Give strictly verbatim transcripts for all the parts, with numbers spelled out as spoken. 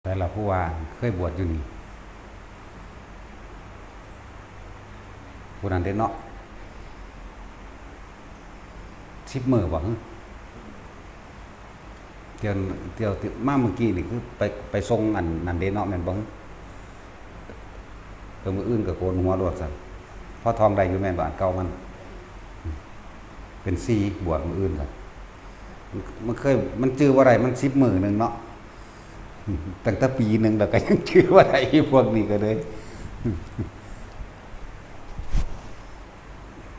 แต่ละผู้ว่าเคยบวชอยู่นี่ ผู้นั้นเด้เนาะ สิบมื้อบ่ เที่ยว เที่ยว เที่ยวมาเมื่อกี้นี่คือไป ไปส่งอันนั้นเด้เนาะ แม่นบ่ เออ มื้ออื่นก็โกนหัวโลดซั่น พอท่องได้อยู่แม่นบ่ อันเก่ามัน เป็นสี่ บวชมื้ออื่นซั่น มัน มันเคย มันจื่อบ่ได้ มันสิบมื้อหนึ่งเนาะ ตั้งแต่ปีหนึ่งแล้วก็ยังจื่อบ่ได้ อีพวกนี้ก็เลย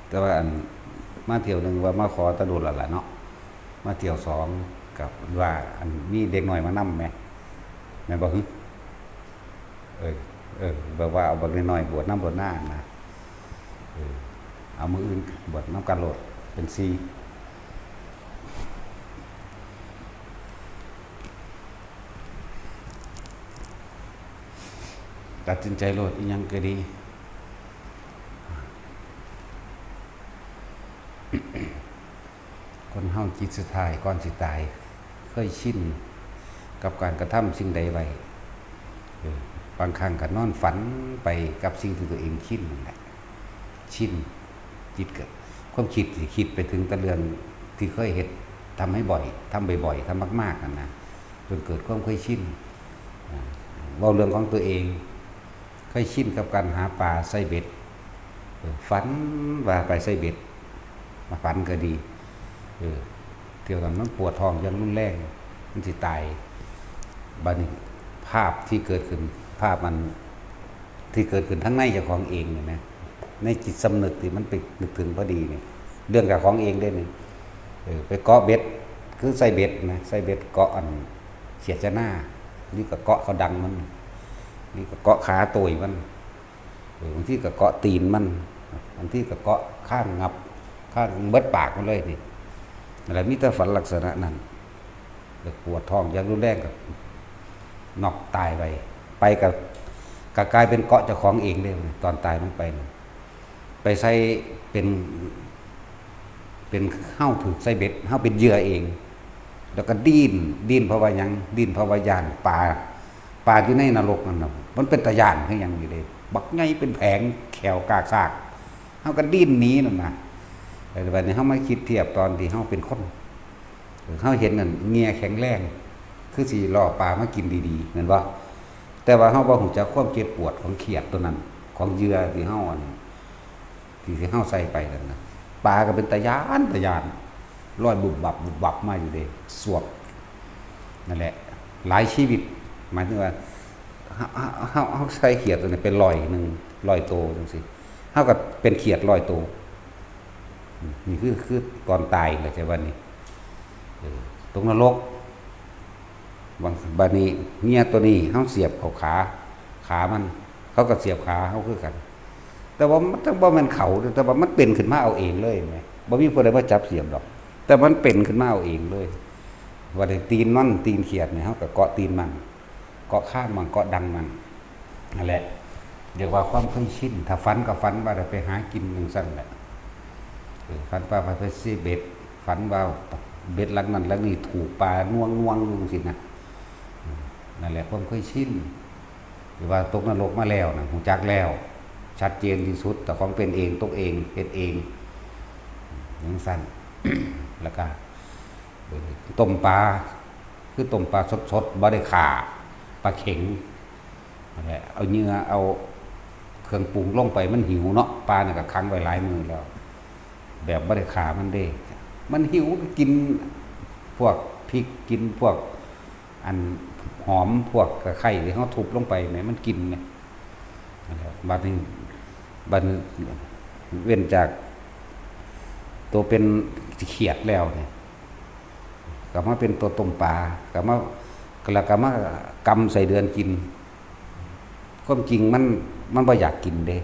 แต่ว่าอัน มาเที่ยวหนึ่งว่ามาขอแตะโดนแล้วล่ะเนาะ มาเที่ยวสองกับว่าอันมีเด็กน้อยมานำแหม แม่นบ่หึ เออ เออ แบบว่าเอาบักน้อยๆบวชนำโลดนานะ เออ เอามื้ออื่นบวชนำกันโลด เป็นสี่ ตัดสินใจโลด อีหยังก็ดี คนเฮาจิตสุดท้ายก่อนสิตาย เคยชินกับการกระทำสิ่งใดไว้ เออ บางครั้งก็นอนฝันไปกับสิ่งที่ตัวเองชินนั่นแหละ ชิน จิตก็ ความคิดสิคิดไปถึงแต่เรื่องที่เคยเฮ็ด ทำให้บ่อย ทำบ่อยๆ ทำมากๆ นั่นนะ จนเกิดความเคยชิน อ่า เว้าเรื่องของตัวเอง เคยชินกับการหาปลาใส่เบ็ด เออ ฝันว่าไปใส่เบ็ด มาฝันก็ดี เออ เที่ยวนั้นมันปวดท้องอย่างรุนแรง มันสิตาย บัดนี้ภาพที่เกิดขึ้น ภาพมันที่เกิดขึ้นทั้งในเจ้าของเองเนี่ยนะ ในจิตสำนึกที่มันไปนึกถึงพอดีเนี่ย เรื่องเจ้าของเองเด้นี่ เออ ไปเกาะเบ็ด คือใส่เบ็ดนะ ใส่เบ็ดเกาะอันเขียดจะหน้า นี่ก็เกาะเขาดังมัน นี่ก็เกาะขาโตยมัน เออ บางทีก็เกาะตีนมัน บางทีก็เกาะข้างงับ ข้างเบิดปากมันเลยนี่ อะไรมีแต่ฝันลักษณะนั้น แล้วปวดท้องอย่างรุนแรงก็น็อกตายไป ไปก็ ก็กลายเป็นเกาะเจ้าของเองเลย ตอนตายลงไปน่ะ ไปใส่เป็น เป็นเฮาถูกใส่เบ็ด เฮาเป็นเหยื่อเอง แล้วก็ดิ้น ดิ้นเพราะว่าหยัง ดิ้นเพราะว่าย่านปลา ปลาอยู่ในนรกนั่นน่ะ มันเป็นตาย่านคือหยังอยู่เด้ บักใหญ่เป็นแผง แข้วกากซาก เฮาก็ดิ้นหนีนั่นน่ะ แต่บัดนี้เฮามาคิดเทียบตอนที่เฮาเป็นคน เฮาเห็นนั่นเหยื่อแข็งแรง คือสิล่อปลามากินดีๆ แม่นบ่ แต่ว่าเฮาบ่ฮู้จักความเจ็บปวดของเขียดตัวนั้น ของเหยื่อที่เฮาอัน ที่ ที่เฮาใส่ไปนั่นนะ ปลาก็เป็นตาย้าน ตาย้าน ลอยบุบบับ บุบบับมาอยู่เด้ สวบ นั่นแหละ หลายชีวิต หมายถึงว่า เฮา เฮา เฮา เฮาใส่เขียดตัวนี้เป็นร้อยหนึ่ง ร้อยโตจังซี่ เฮาก็เป็นเขียดร้อยโต นี่คือ คือตอนตายแหละ แต่ว่านี่ เออ ตกนรก บาง บัดนี้เมียตัวนี้ เฮาเสียบเข้าขา ขามัน เขาก็เสียบขาเฮาคือกัน แต่ว่ามัน แต่บ่แม่นเขา แต่ว่ามันเป็นขึ้นมาเอาเองเลยแหม บ่มีผู้ใดมาจับเสียบดอก แต่มันเป็นขึ้นมาเอาเองเลย ว่าได้ตีนมัน ตีนเขียดนี่ เฮาก็เกาะตีนมัน เกาะคางมัน เกาะดังมัน นั่นแหละ เรียกว่าความเคยชิน ถ้าฝันก็ฝันว่าได้ไปหากินจั่งซั้นแหละ เออ ฝันว่าไป ไปใส่เบ็ด ฝันว่าเบ็ดหลังนั้นหลังนี้ถูกปลานวงๆอยู่จั่งซี้นะ อืม นั่นแหละความเคยชิน หรือว่าตกนรกมาแล้วนะ ฮู้จักแล้ว ชัดเจนที่สุด แต่ของเป็นเอง ตกเอง เฮ็ดเอง จั่งซั้น แล้วก็ เออ ต้มปลา คือต้มปลาสดๆ บ่ได้ฆ่า ปลาเข็ง นั่นแหละ เอาเหยื่อ เอาเครื่องปรุงลงไป มันหิวเนาะ ปลาน่ะก็ขังไว้หลายมื้อแล้ว แบบบ่ได้ฆ่ามันเด้ มันหิวก็กินพวกพริก กินพวกอันหอม พวกตะไคร้ที่เฮาทุบลงไปแหม มันกินแหม นั่นแหละ บัดนี้ บัดนี้เว้นจากตัวเป็นเขียดแล้วเนี่ย ก็มาเป็นตัวต้มปลา ก็มา แล้วก็มากำใส่เดือนกิน ความจริงมัน มันบ่อยากกินเด้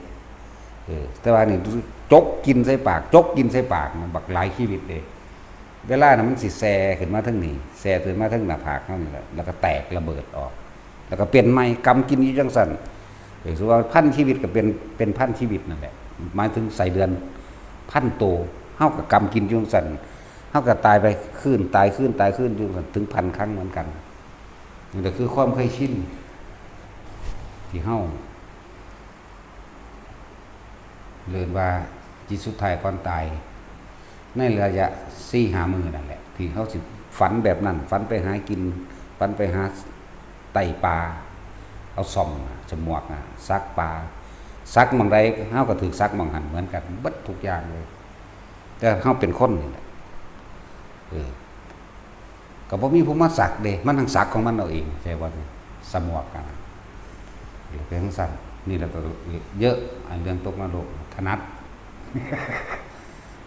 เออ แต่ว่านี่จกกินใส่ปาก จกกินใส่ปากนะ บักหลายชีวิตเด้ เวลาน่ะมันสิแซ่ขึ้นมาเทิงนี่ แซ่ขึ้นมาเทิงหน้าผากเฮานี่แหละ แล้วก็แตกระเบิดออก แล้วก็เป็นใหม่ กำกินอยู่จั่งซั้น เออ ถือว่าพันชีวิตก็เป็น เป็นพันชีวิตนั่นแหละ หมายถึงไส้เดือนพันโต เฮาก็กำกินอยู่จั่งซั้น เฮาก็ตายไปคืน ตายคืน ตายคืนอยู่จั่งซั้น ถึงพันครั้งเหมือนกัน นั่นก็คือความเคยชินที่เฮาเรียกว่าจิตสุดท้ายก่อนตาย ในระยะสี่ห้ามื้อนั่นแหละ ที่เฮาสิฝันแบบนั้น ฝันไปหากิน ฝันไปหาไต่ปลา เอาส่องน่ะ สมวกน่ะ สักปลา สักหม่องใด เฮาก็ถืกสักหม่องหั้นเหมือนกัน เบิดทุกอย่างเลย แต่เฮาเป็นคนนี่แหละ เออ ก็บ่มีผู้มาสักเด้ มันทั้งสักของมันเอาเอง ใช่บ่นี่ สมวกกันนะ เออ เป็นจั่งซั่น นี่แหละก็เยอะ อันเรื่องตกนรก ถนัด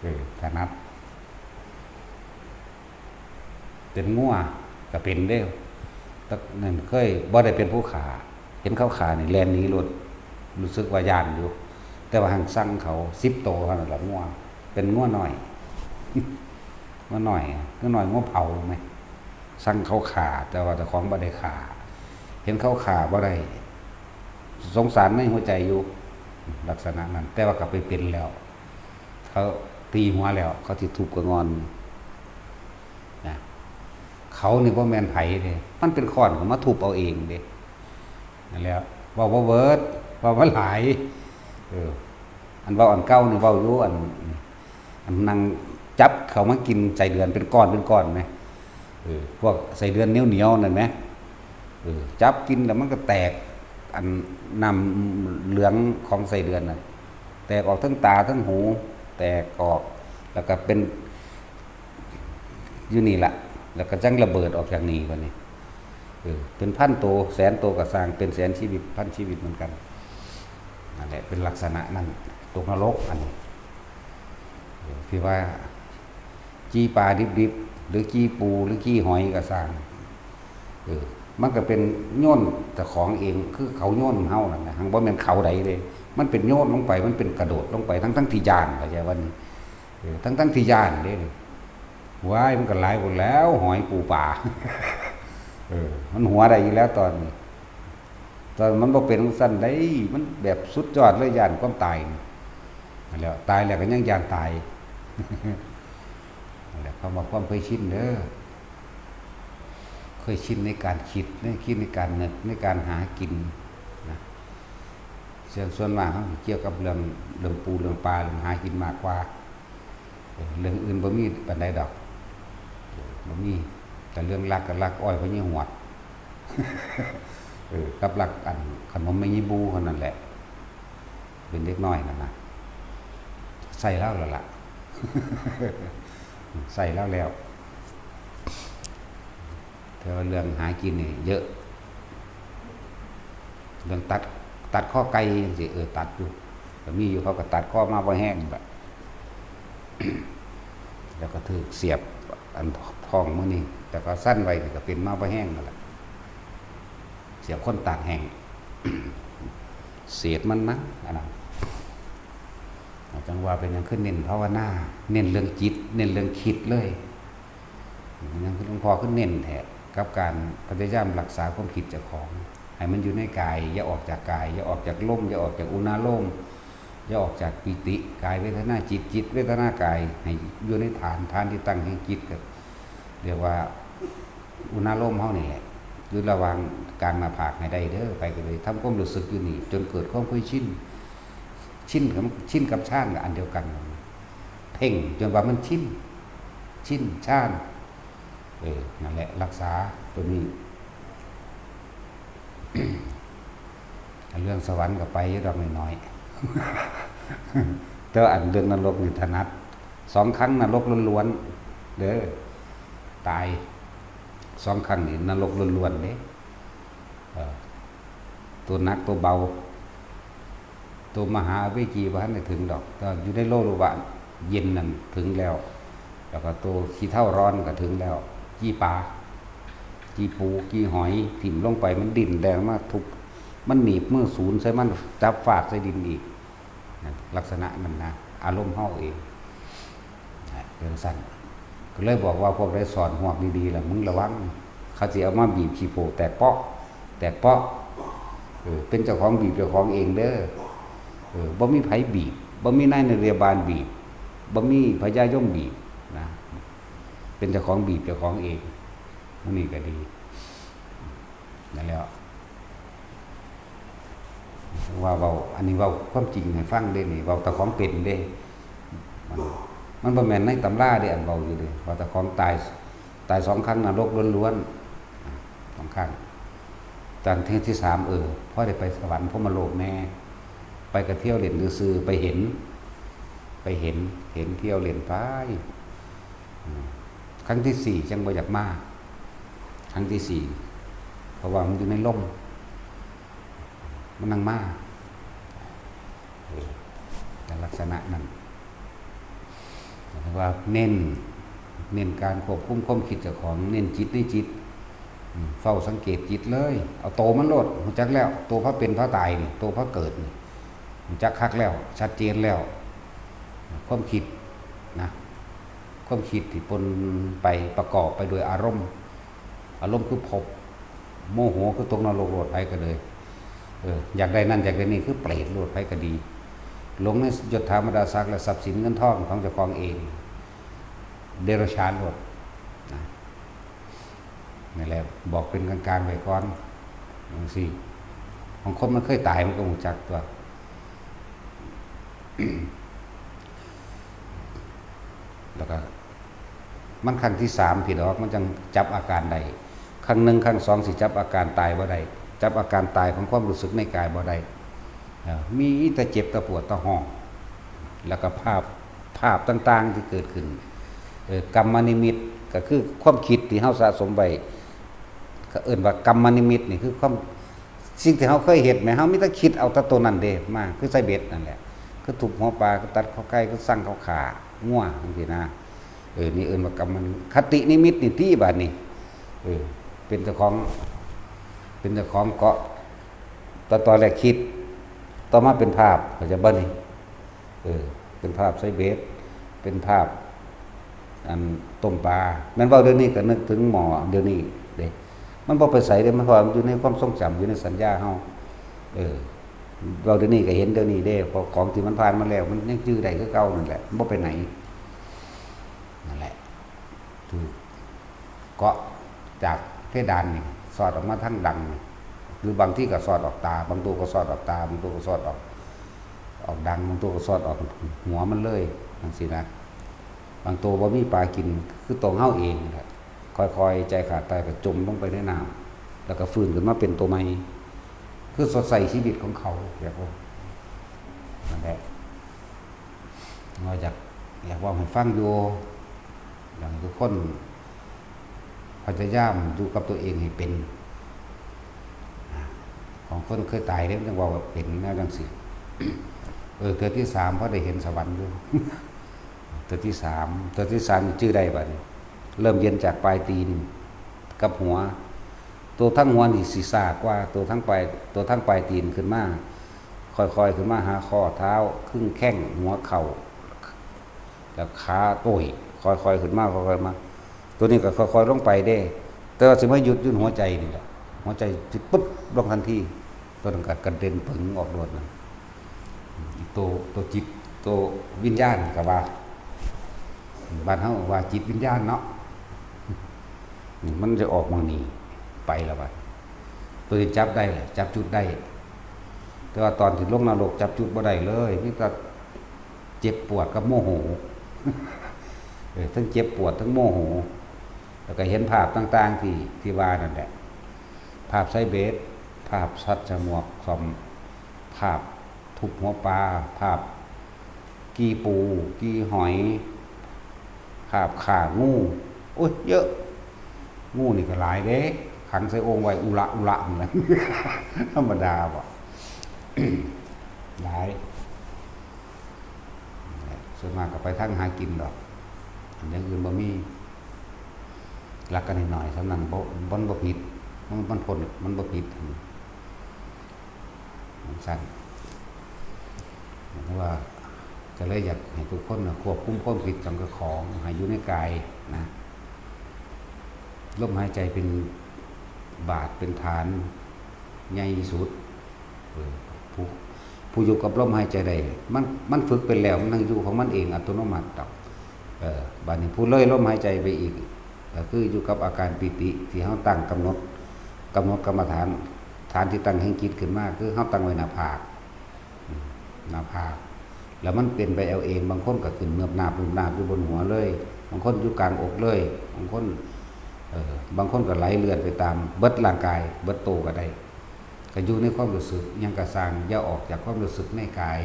เออ ถนัด เป็นงัวก็เป็นเด้ แต่นั่นเคยบ่ได้เป็นผู้ฆ่า เห็นเขาฆ่านี่แล่นหนีโลด รู้สึกว่าย้านอยู่ แต่ว่าหั้งซังเขาสิบโตเท่านั้นล่ะงัว เป็นงัวน้อย งัวน้อย งัวน้อย งัวเผาแหม ซังเขาฆ่า แต่ว่าเจ้าของบ่ได้ฆ่า เห็นเขาฆ่าบ่ได้ สงสารในหัวใจอยู่ ลักษณะนั้น แต่ว่าก็ไปเป็นแล้ว เขาตีหัวแล้ว เขาสิทุบกะง่อน นะ เขานี่บ่แม่นไผเด้ มันเป็นค้อนก็มาทุบเอาเองเด้ นั่นแหละ เว้าบ่เบิด เว้ามาหลาย เออ อันเว้าอันเก่านี่เว้าอยู่ อัน อันนั่งจับเขามากินไส้เดือนเป็นก้อนเป็นก้อนแหม เออ พวกไส้เดือนเหนียวๆนั่นแหม เออ จับกินแล้วมันก็แตก อันน้ำเหลืองของไส้เดือนน่ะ แตกออกทั้งตาทั้งหู แตกออก แล้วก็เป็น อยู่นี่ละ แล้วก็จั่งระเบิดออกจากนี่บัดนี้ เออ เป็นพันโต แสนโตก็ซ่าง เป็นแสนชีวิต พันชีวิตเหมือนกัน นั่นแหละ เป็นลักษณะนั้น ตกนรกอันนี้ เออ ที่ว่า จี้ปลาดิบๆ หรือจี้ปู หรือจี้หอยก็ซ่าง เออ มันก็เป็นโยนเจ้าของเอง คือเขาโยนเฮานั่นแหละ หั้งบ่แม่นเขาใดเลย มันเป็นโยนลงไป มันเป็นกระโดดลงไป ทั้งๆที่ย้าน เข้าใจว่านี่ เออ ทั้งๆที่ย้านเด้นี่ ว้าย มันก็หลายโพดแล้ว หอยปูปลา เออ มันหัวได้อยู่แล้วตอนนี้ ตอนมันบ่เป็นจั่งซั้นได้ มันแบบสุดยอดเลย ย้านความตายนี่ นั่นแหละ ตายแล้วก็ยังย้านตาย นั่นแหละ คำว่าความเคยชินเด้อ เคยชินในการคิด ในคิดในการนึก ในการหากินนะ ส่วน ส่วนมากเฮาเกี่ยวกับเรื่อง เรื่องปู เรื่องปลา เรื่องหากินมากกว่า เรื่องอื่นบ่มีปานใดดอก บ่มี แต่เรื่องลักก็ลักอ้อยพ่อใหญ่หวด เออ กับลักอันขนมแม่ยีบูเท่านั้นแหละ เป็นเด็กน้อยนั่นนะ ใส่ลาวแล้วล่ะ ใส่ลาวแล้ว แต่ว่าเรื่องหากินนี่เยอะ เรื่องตัด ตัดคอไก่จั่งซี้ เออ ตัดอยู่ ก็มีอยู่ เขาก็ตัดคอมาบ่แฮงแบบ แล้วก็ถืกเสียบอันท้องมื้อนี้ แต่ก็สั้นไว้นี่ก็เป็นมาบ่แฮงนั่นแหละ เสียบคนตากแห้ง เศษมันมั้งอันนั้น จั่งว่าเป็นหยังคือเน้นภาวนา เน้นเรื่องจิต เน้นเรื่องคิดเลย มันหยังคือหลวงพ่อคือเน้นแท้ กับการพยายามรักษาความคิดเจ้าของ ให้มันอยู่ในกาย อย่าออกจากกาย อย่าออกจากลม อย่าออกจากอุณาโลม อย่าออกจากปีติ กายเวทนาจิต จิตเวทนากาย ให้อยู่ในฐาน ฐานที่ตั้งแห่งจิต ก็เรียกว่าอุณาโลมเฮานี่แหละ อยู่ระหว่างกลางหน้าผากให้ได้เด้อ ไปก็เลยทำความรู้สึกอยู่นี่ จนเกิดความเคยชิน ชินกับ ชินกับฌานก็อันเดียวกัน เพ่งจนว่ามันชิน ชินฌาน เออ นั่นแหละ รักษาตัวนี้ เรื่องสวรรค์ก็ไปอยู่ดอกน้อยๆ แต่ว่าอันเรื่องนรกนี่ถนัด สองครั้งนรกล้วนๆ เด้อ ตาย สองครั้งนี่นรกล้วนๆ เด้ เออ ตัวหนักตัวเบา ตัวมหาอเวจีบ่ทันได้ถึงดอก แต่อยู่ในโลกรูปะเย็นนั่นถึงแล้ว แล้วก็ตัวขี้เถ้าร้อนก็ถึงแล้ว จี้ปลา จี้ปู จี้หอย ถิ่มลงไป มันดิ้นแรงมาก ทุบ มันหนีบมือสูนใส่มัน จับฟาดใส่ดินอีก นั่น ลักษณะมันนะ อารมณ์เฮาเอง นะ เป็นจั่งซั้น ก็เลยบอกว่าพวกใดสอดฮวกดีๆ ล่ะ มึงระวัง เขาสิเอามาบีบขี้โพกแตกเปาะ แตกเปาะ เออ เป็นเจ้าของบีบเจ้าของเองเด้อ เออ บ่มีไผบีบ บ่มีนายนเรบาลบีบ บ่มีพญายมบีบนะ เป็นเจ้าของบีบเจ้าของเอง มื้อนี้ก็ดี แล้ว ว่าเว้า อันนี้เว้าความจริงให้ฟังเด้นี่ เว้าแต่ของเป็นเด้ มัน มันบ่แม่นในตำราเด้ อันเว้าอยู่เด้ เว้าแต่ของตาย ตายสองครั้งนรกล้วนๆ อ่ะ สองครั้ง ตอนเทื่อที่สาม เออ พอได้ไปสวรรค์พรหมโลกแน่ ไปกะเที่ยวเล่นซื่อๆ ไปเห็น ไปเห็น เห็นเที่ยวเล่นไป อืม ครั้งที่สี่จั่งบ่อยากมา ครั้งที่สี่ เพราะว่ามันอยู่ในลม มันนั่งมา เออ แต่ลักษณะนั้น เรียกว่าเน้น เน้นการควบคุมความคิดเจ้าของ เน้นจิตในจิต อืม เฝ้าสังเกตจิตเลย เอาโตมันโลด รู้จักแล้ว โตพระเป็นพระตายนี่ โตพระเกิดนี่ รู้จักคักแล้ว ชัดเจนแล้ว ความคิดนะ ความคิดที่ปนไปประกอบไปโดยอารมณ์ อารมณ์คือภพ โมโหคือตกนรกโลด ไผก็เลย เออ อยากได้นั่นอยากได้นี่คือเปรตโลด ไผก็ดี หลงในยศถาบรรดาศักดิ์และทรัพย์สินเงินทองของเจ้าของเอง เดรัจฉานโลด นะ นั่นแหละ บอกเป็นกลางๆ ไว้ก่อน จั่งซี้ ของคนมันเคยตายมันก็รู้จักตัว แล้วก็ มันครั้งที่สามพี้ดอก มันจั่งจับอาการได้ ครั้งหนึ่งครั้งสองสิจับอาการตายบ่ได้ จับอาการตายของความรู้สึกในกายบ่ได้ เอ่อ มีแต่เจ็บแต่ปวดแต่ฮ้อง แล้วก็ภาพ ภาพต่างๆที่เกิดขึ้น เอ่อ กัมมนิมิตก็คือความคิดที่เฮาสะสมไว้ ก็เอิ้นว่ากัมมนิมิตนี่คือความ สิ่งที่เฮาเคยเฮ็ดแหม เฮามีแต่คิดเอาแต่ตัวนั้นเด้มา คือใส่เบ็ดนั่นแหละ คือทุบหัวปลา คือตัดคอไก่ คือสั่งเขาฆ่างัวจั่งซี้นะ เออ นี่เอิ้นว่ากรรมมัน คตินิมิตนี่ติ บาดนี้ เออ เป็นเจ้าของ เป็นเจ้าของเกาะ ตอน ตอนแรกคิด ต่อมาเป็นภาพ เข้าใจบ่นี่ เออ เป็นภาพใส่เบส เป็นภาพ อันต้มปลา แม่นเว้าเดี๋ยวนี้ก็นึกถึงหม้อเดี๋ยวนี้เด้ มันบ่ไปไสเด้ มันเพราะว่ามันอยู่ในความทรงจำ อยู่ในสัญญาเฮา เออ เว้าเดี๋ยวนี้ก็เห็นเดี๋ยวนี้เด้ เพราะของที่มันผ่านมาแล้ว มันยังจื่อได้คือเก่านั่นแหละ มันบ่ไปไหน นั่นแหละ คือเกาะจากเพดานนี่ สอดออกมาทางดังนี่ หรือบางทีก็สอดออกตา บางตัวก็สอดออกตา บางตัวก็สอดออก ออกดัง บางตัวก็สอดออกหัวมันเลย จั่งซี้นะ บางตัวบ่มีปลากิน คือตัวเฮาเองนั่นแหละ ค่อยๆ ใจขาดตายก็จมลงไปในน้ำ แล้วก็ฟื้นขึ้นมาเป็นตัวใหม่ คือสดใสชีวิตของเขา แบบว่า นั่นแหละ ว่าอยาก อยากเว้าให้ฟังอยู่ อยากให้ทุกคนพยายามอยู่กับตัวเองให้เป็น ของคนเคยตายเด้ มันจั่งเว้าว่าเป็นแนวจั่งซี้ เออ เทื่อที่สามพอได้เห็นสวรรค์อยู่ เทื่อที่สาม เทื่อที่สามนี่จื่อได้บัดนี้ เริ่มเย็นจากปลายตีนกับหัว ตัวทั้งหัวนี่สิซ่ากว่า ตัวทั้งปลาย ตัวทั้งปลายตีนขึ้นมา ค่อยๆ ขึ้นมาหาข้อเท้า ครึ่งแข้ง หัวเข่า แล้วขา โอ้ย ค่อยๆ ขึ้นมา ค่อยๆ มา ตัวนี้ก็ค่อยๆ ลงไปเด้ แต่ว่าสิมาหยุดอยู่หัวใจนี่แหละ หัวใจสิปุ๊บลงทันที ตัวนั้นก็กระเด็นปึ๋งออกโลดนะ ตัว ตัวจิต ตัววิญญาณก็ว่า บ้านเฮาว่าจิตวิญญาณเนาะ มันจะออกหม่องนี้ไปแล้วบัด ตัวที่จับได้แหละ จับจุดได้ แต่ว่าตอนที่ลงนรกจับจุดบ่ได้เลย มีแต่เจ็บปวดกับโมโห เออ ทั้งเจ็บปวดทั้งโมโห แล้วก็เห็นภาพต่างๆที่ ที่ว่านั่นแหละ ภาพใส่เบส ภาพซัดฉมวกส่อม ภาพทุบหัวปลา ภาพ กี่ปู กี่หอย ภาพฆ่างู โอ้ย เยอะ งูนี่ก็หลายเด้ ขังใส่โอ่งไว้ อุระอุระนั่นแหละ ธรรมดาบ่ หลาย ส่วนมากก็ไปทางหากินดอก อย่างอื่นบ่มี ลักกันหน่อยๆ ส่ำนั้นบ่ มันบ่ผิด มัน มันพ้น มันบ่ผิด จั่งซั้น เพราะว่าก็เลยอยากให้ทุกคนน่ะควบคุมความคิดของเจ้าของให้อยู่ในกายนะ ลมหายใจเป็นบาทเป็นฐานใหญ่สุด เออ ผู้ ผู้อยู่กับลมหายใจได้ มัน มันฝึกเป็นแล้ว มันนั่งอยู่ของมันเองอัตโนมัติดอก เออ บัดนี้ผู้เลยลมหายใจไปอีก ก็คืออยู่กับอาการปีติที่เฮาตั้งกำหนด กำหนดกรรมฐาน ฐานที่ตั้งแห่งจิตขึ้นมา คือเฮาตั้งไว้หน้าผาก อืม หน้าผาก แล้วมันเป็นไปเอาเอง บางคนก็ขึ้นเนิบนาบเนิบนาบอยู่บนหัวเลย บางคนอยู่กลางอกเลย บางคน เอ่อ บางคนก็ไหลเลื่อนไปตามเบิดร่างกาย เบิดโตก็ได้ ก็อยู่ในความรู้สึก หยังก็ซ่าง อย่าออกจากความรู้สึกในกาย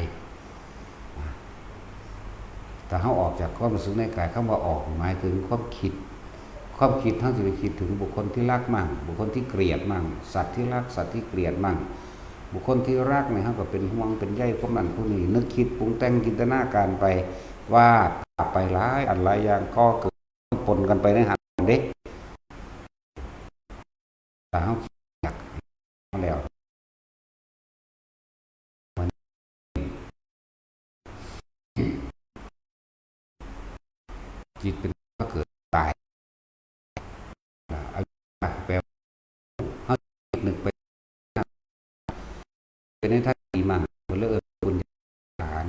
ถ้าเฮาออกจากความรู้สึกในกาย คำว่าออกหมายถึงความคิด ความคิดเฮาสิไปคิดถึงบุคคลที่รักมั่ง บุคคลที่เกลียดมั่ง สัตว์ที่รัก สัตว์ที่เกลียดมั่ง บุคคลที่รักเนี่ยเฮาก็เป็นห่วงเป็นใยคนนั้นคนนี้ นึกคิดปรุงแต่งจินตนาการไป วาดภาพไปหลายอันหลายอย่าง ก่อเกิดปนกันไปในหันเด้ ถ้าเฮาคิดอยากมาแล้ว มัน จิตเป็นก็เกิดตาย อ่า แปลว่าเฮานึกไป เป็นในทางดีมั่ง เพิ่นเลยเอิ้นบุญญาธิการ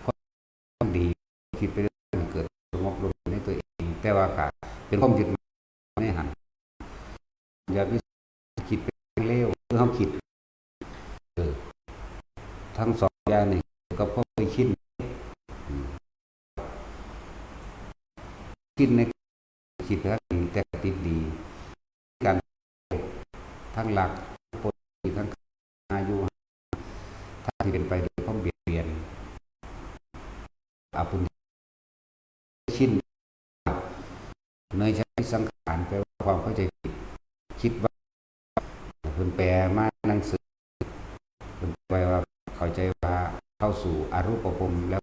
ความดี คิดไปเรื่องเกิดสงบลงในตัวเอง แต่ว่าก็เป็นความยึดมั่นในหัน อย่าไปคิดเป็นเลว คือเฮาคิด เออ ทั้งสองอย่างนี่กับความเคยชิน อืม คิดใน คิดทั้งดีแต่ติดดี การทั้งหลัก ทั้งอายุ ทั้งที่เป็นไปโดยความเบียดเบียน อปุญชิน เนยใช้สังขาร แปลว่าความเข้าใจผิด คิดว่า เพิ่นแปลมาหนังสือ เพิ่นแปลว่าเข้าใจว่าเข้าสู่อรูปภพแล้ว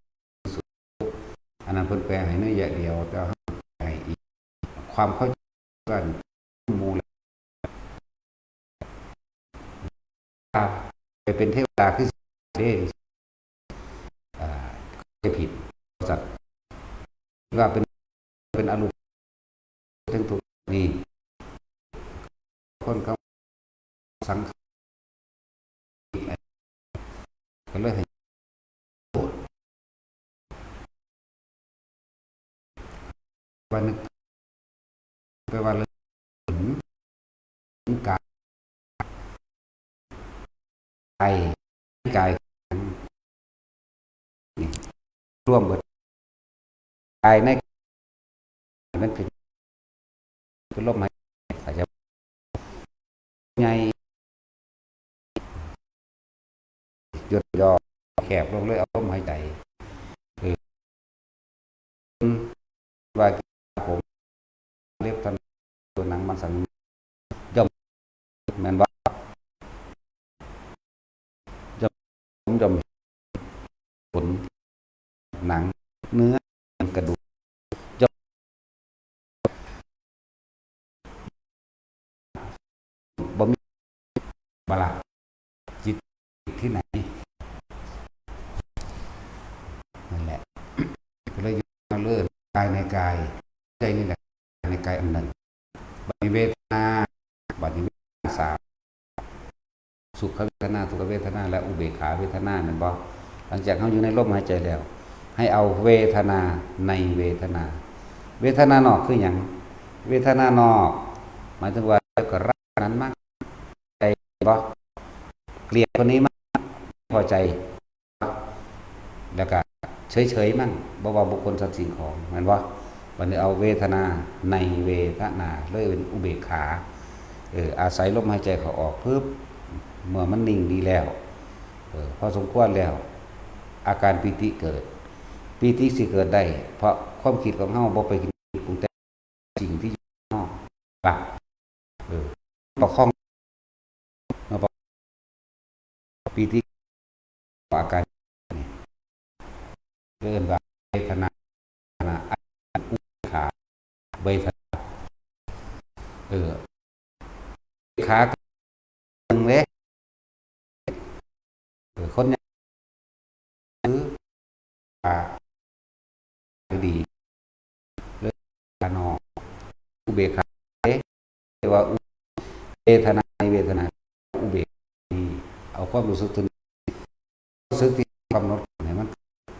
อันนั้นเพิ่นแปลให้นัยยะเดียว แต่ว่าให้อีกความเข้าใจว่าหมู่ ไปเป็นเทวดาคือเด้ อ่า เข้าใจผิด สัตว์ ว่าเป็น เป็นอรูป ทั้งทุกข์นี่ คนเขาสังขาร ก็เลยให้ ว่านึก แปลว่าเรื่องของกาย กาย กาย นี่ รวมเบิด กายใน มันเป็น เป็นลมหายใจ ใหญ่ หย่อนย่อ แคบลงเลย เอาลมหายใจ เออ ว่าผม เล็บทัน ตัวหนังมันสั่น ย่อม แม่นบ่ ย่อม ย่อม ขน หนัง เนื้อ กระดูก ย่อม บ่มี บาลา จิตที่ไหน นั่นแหละ ก็เลยอยู่มาเรื่อย กายในกาย ใจนี่แหละ ในกายอันหนึ่ง บัดนี้เวทนา บัดนี้เวทนาสาม สุขเวทนา ทุกขเวทนา และอุเบกขาเวทนา แม่นบ่ หลังจากเฮาอยู่ในลมหายใจแล้ว ให้เอาเวทนาในเวทนา เวทนานอกคือหยัง เวทนานอก หมายถึงว่าเกี่ยวกับร่างนั้นมาก ใจบ่ เกลียดคนนี้มาก พอใจ แล้วก็เฉยๆมั่ง บ่ว่าบุคคลสัตว์สิ่งของ แม่นบ่ บัดนี้เอาเวทนาในเวทนา เลยเป็นอุเบกขา เออ อาศัยลมหายใจเข้าออก ปึ๊บ เมื่อมันนิ่งดีแล้ว เออ พอสมควรแล้ว อาการปีติเกิด ปีติสิเกิดได้ เพราะความคิดของเฮาบ่ไปคิดปรุงแต่งสิ่งที่อยู่นอก หลัก เออ ประคอง มาประ ปีติ อาการ นี่ เอิ้นว่าเวทนา อุเบกขา เวทนา เออ ขา หนึ่งเลย เออ คนเนี่ย คือ อ่า หรือดี เรื่องนอก อุเบกขา เอ๊ะ เรียกว่าอุ เวทนาในเวทนา อุเบกขา นี่ เอาความรู้สึกถึง รู้สึกที่กำหนดให้มัน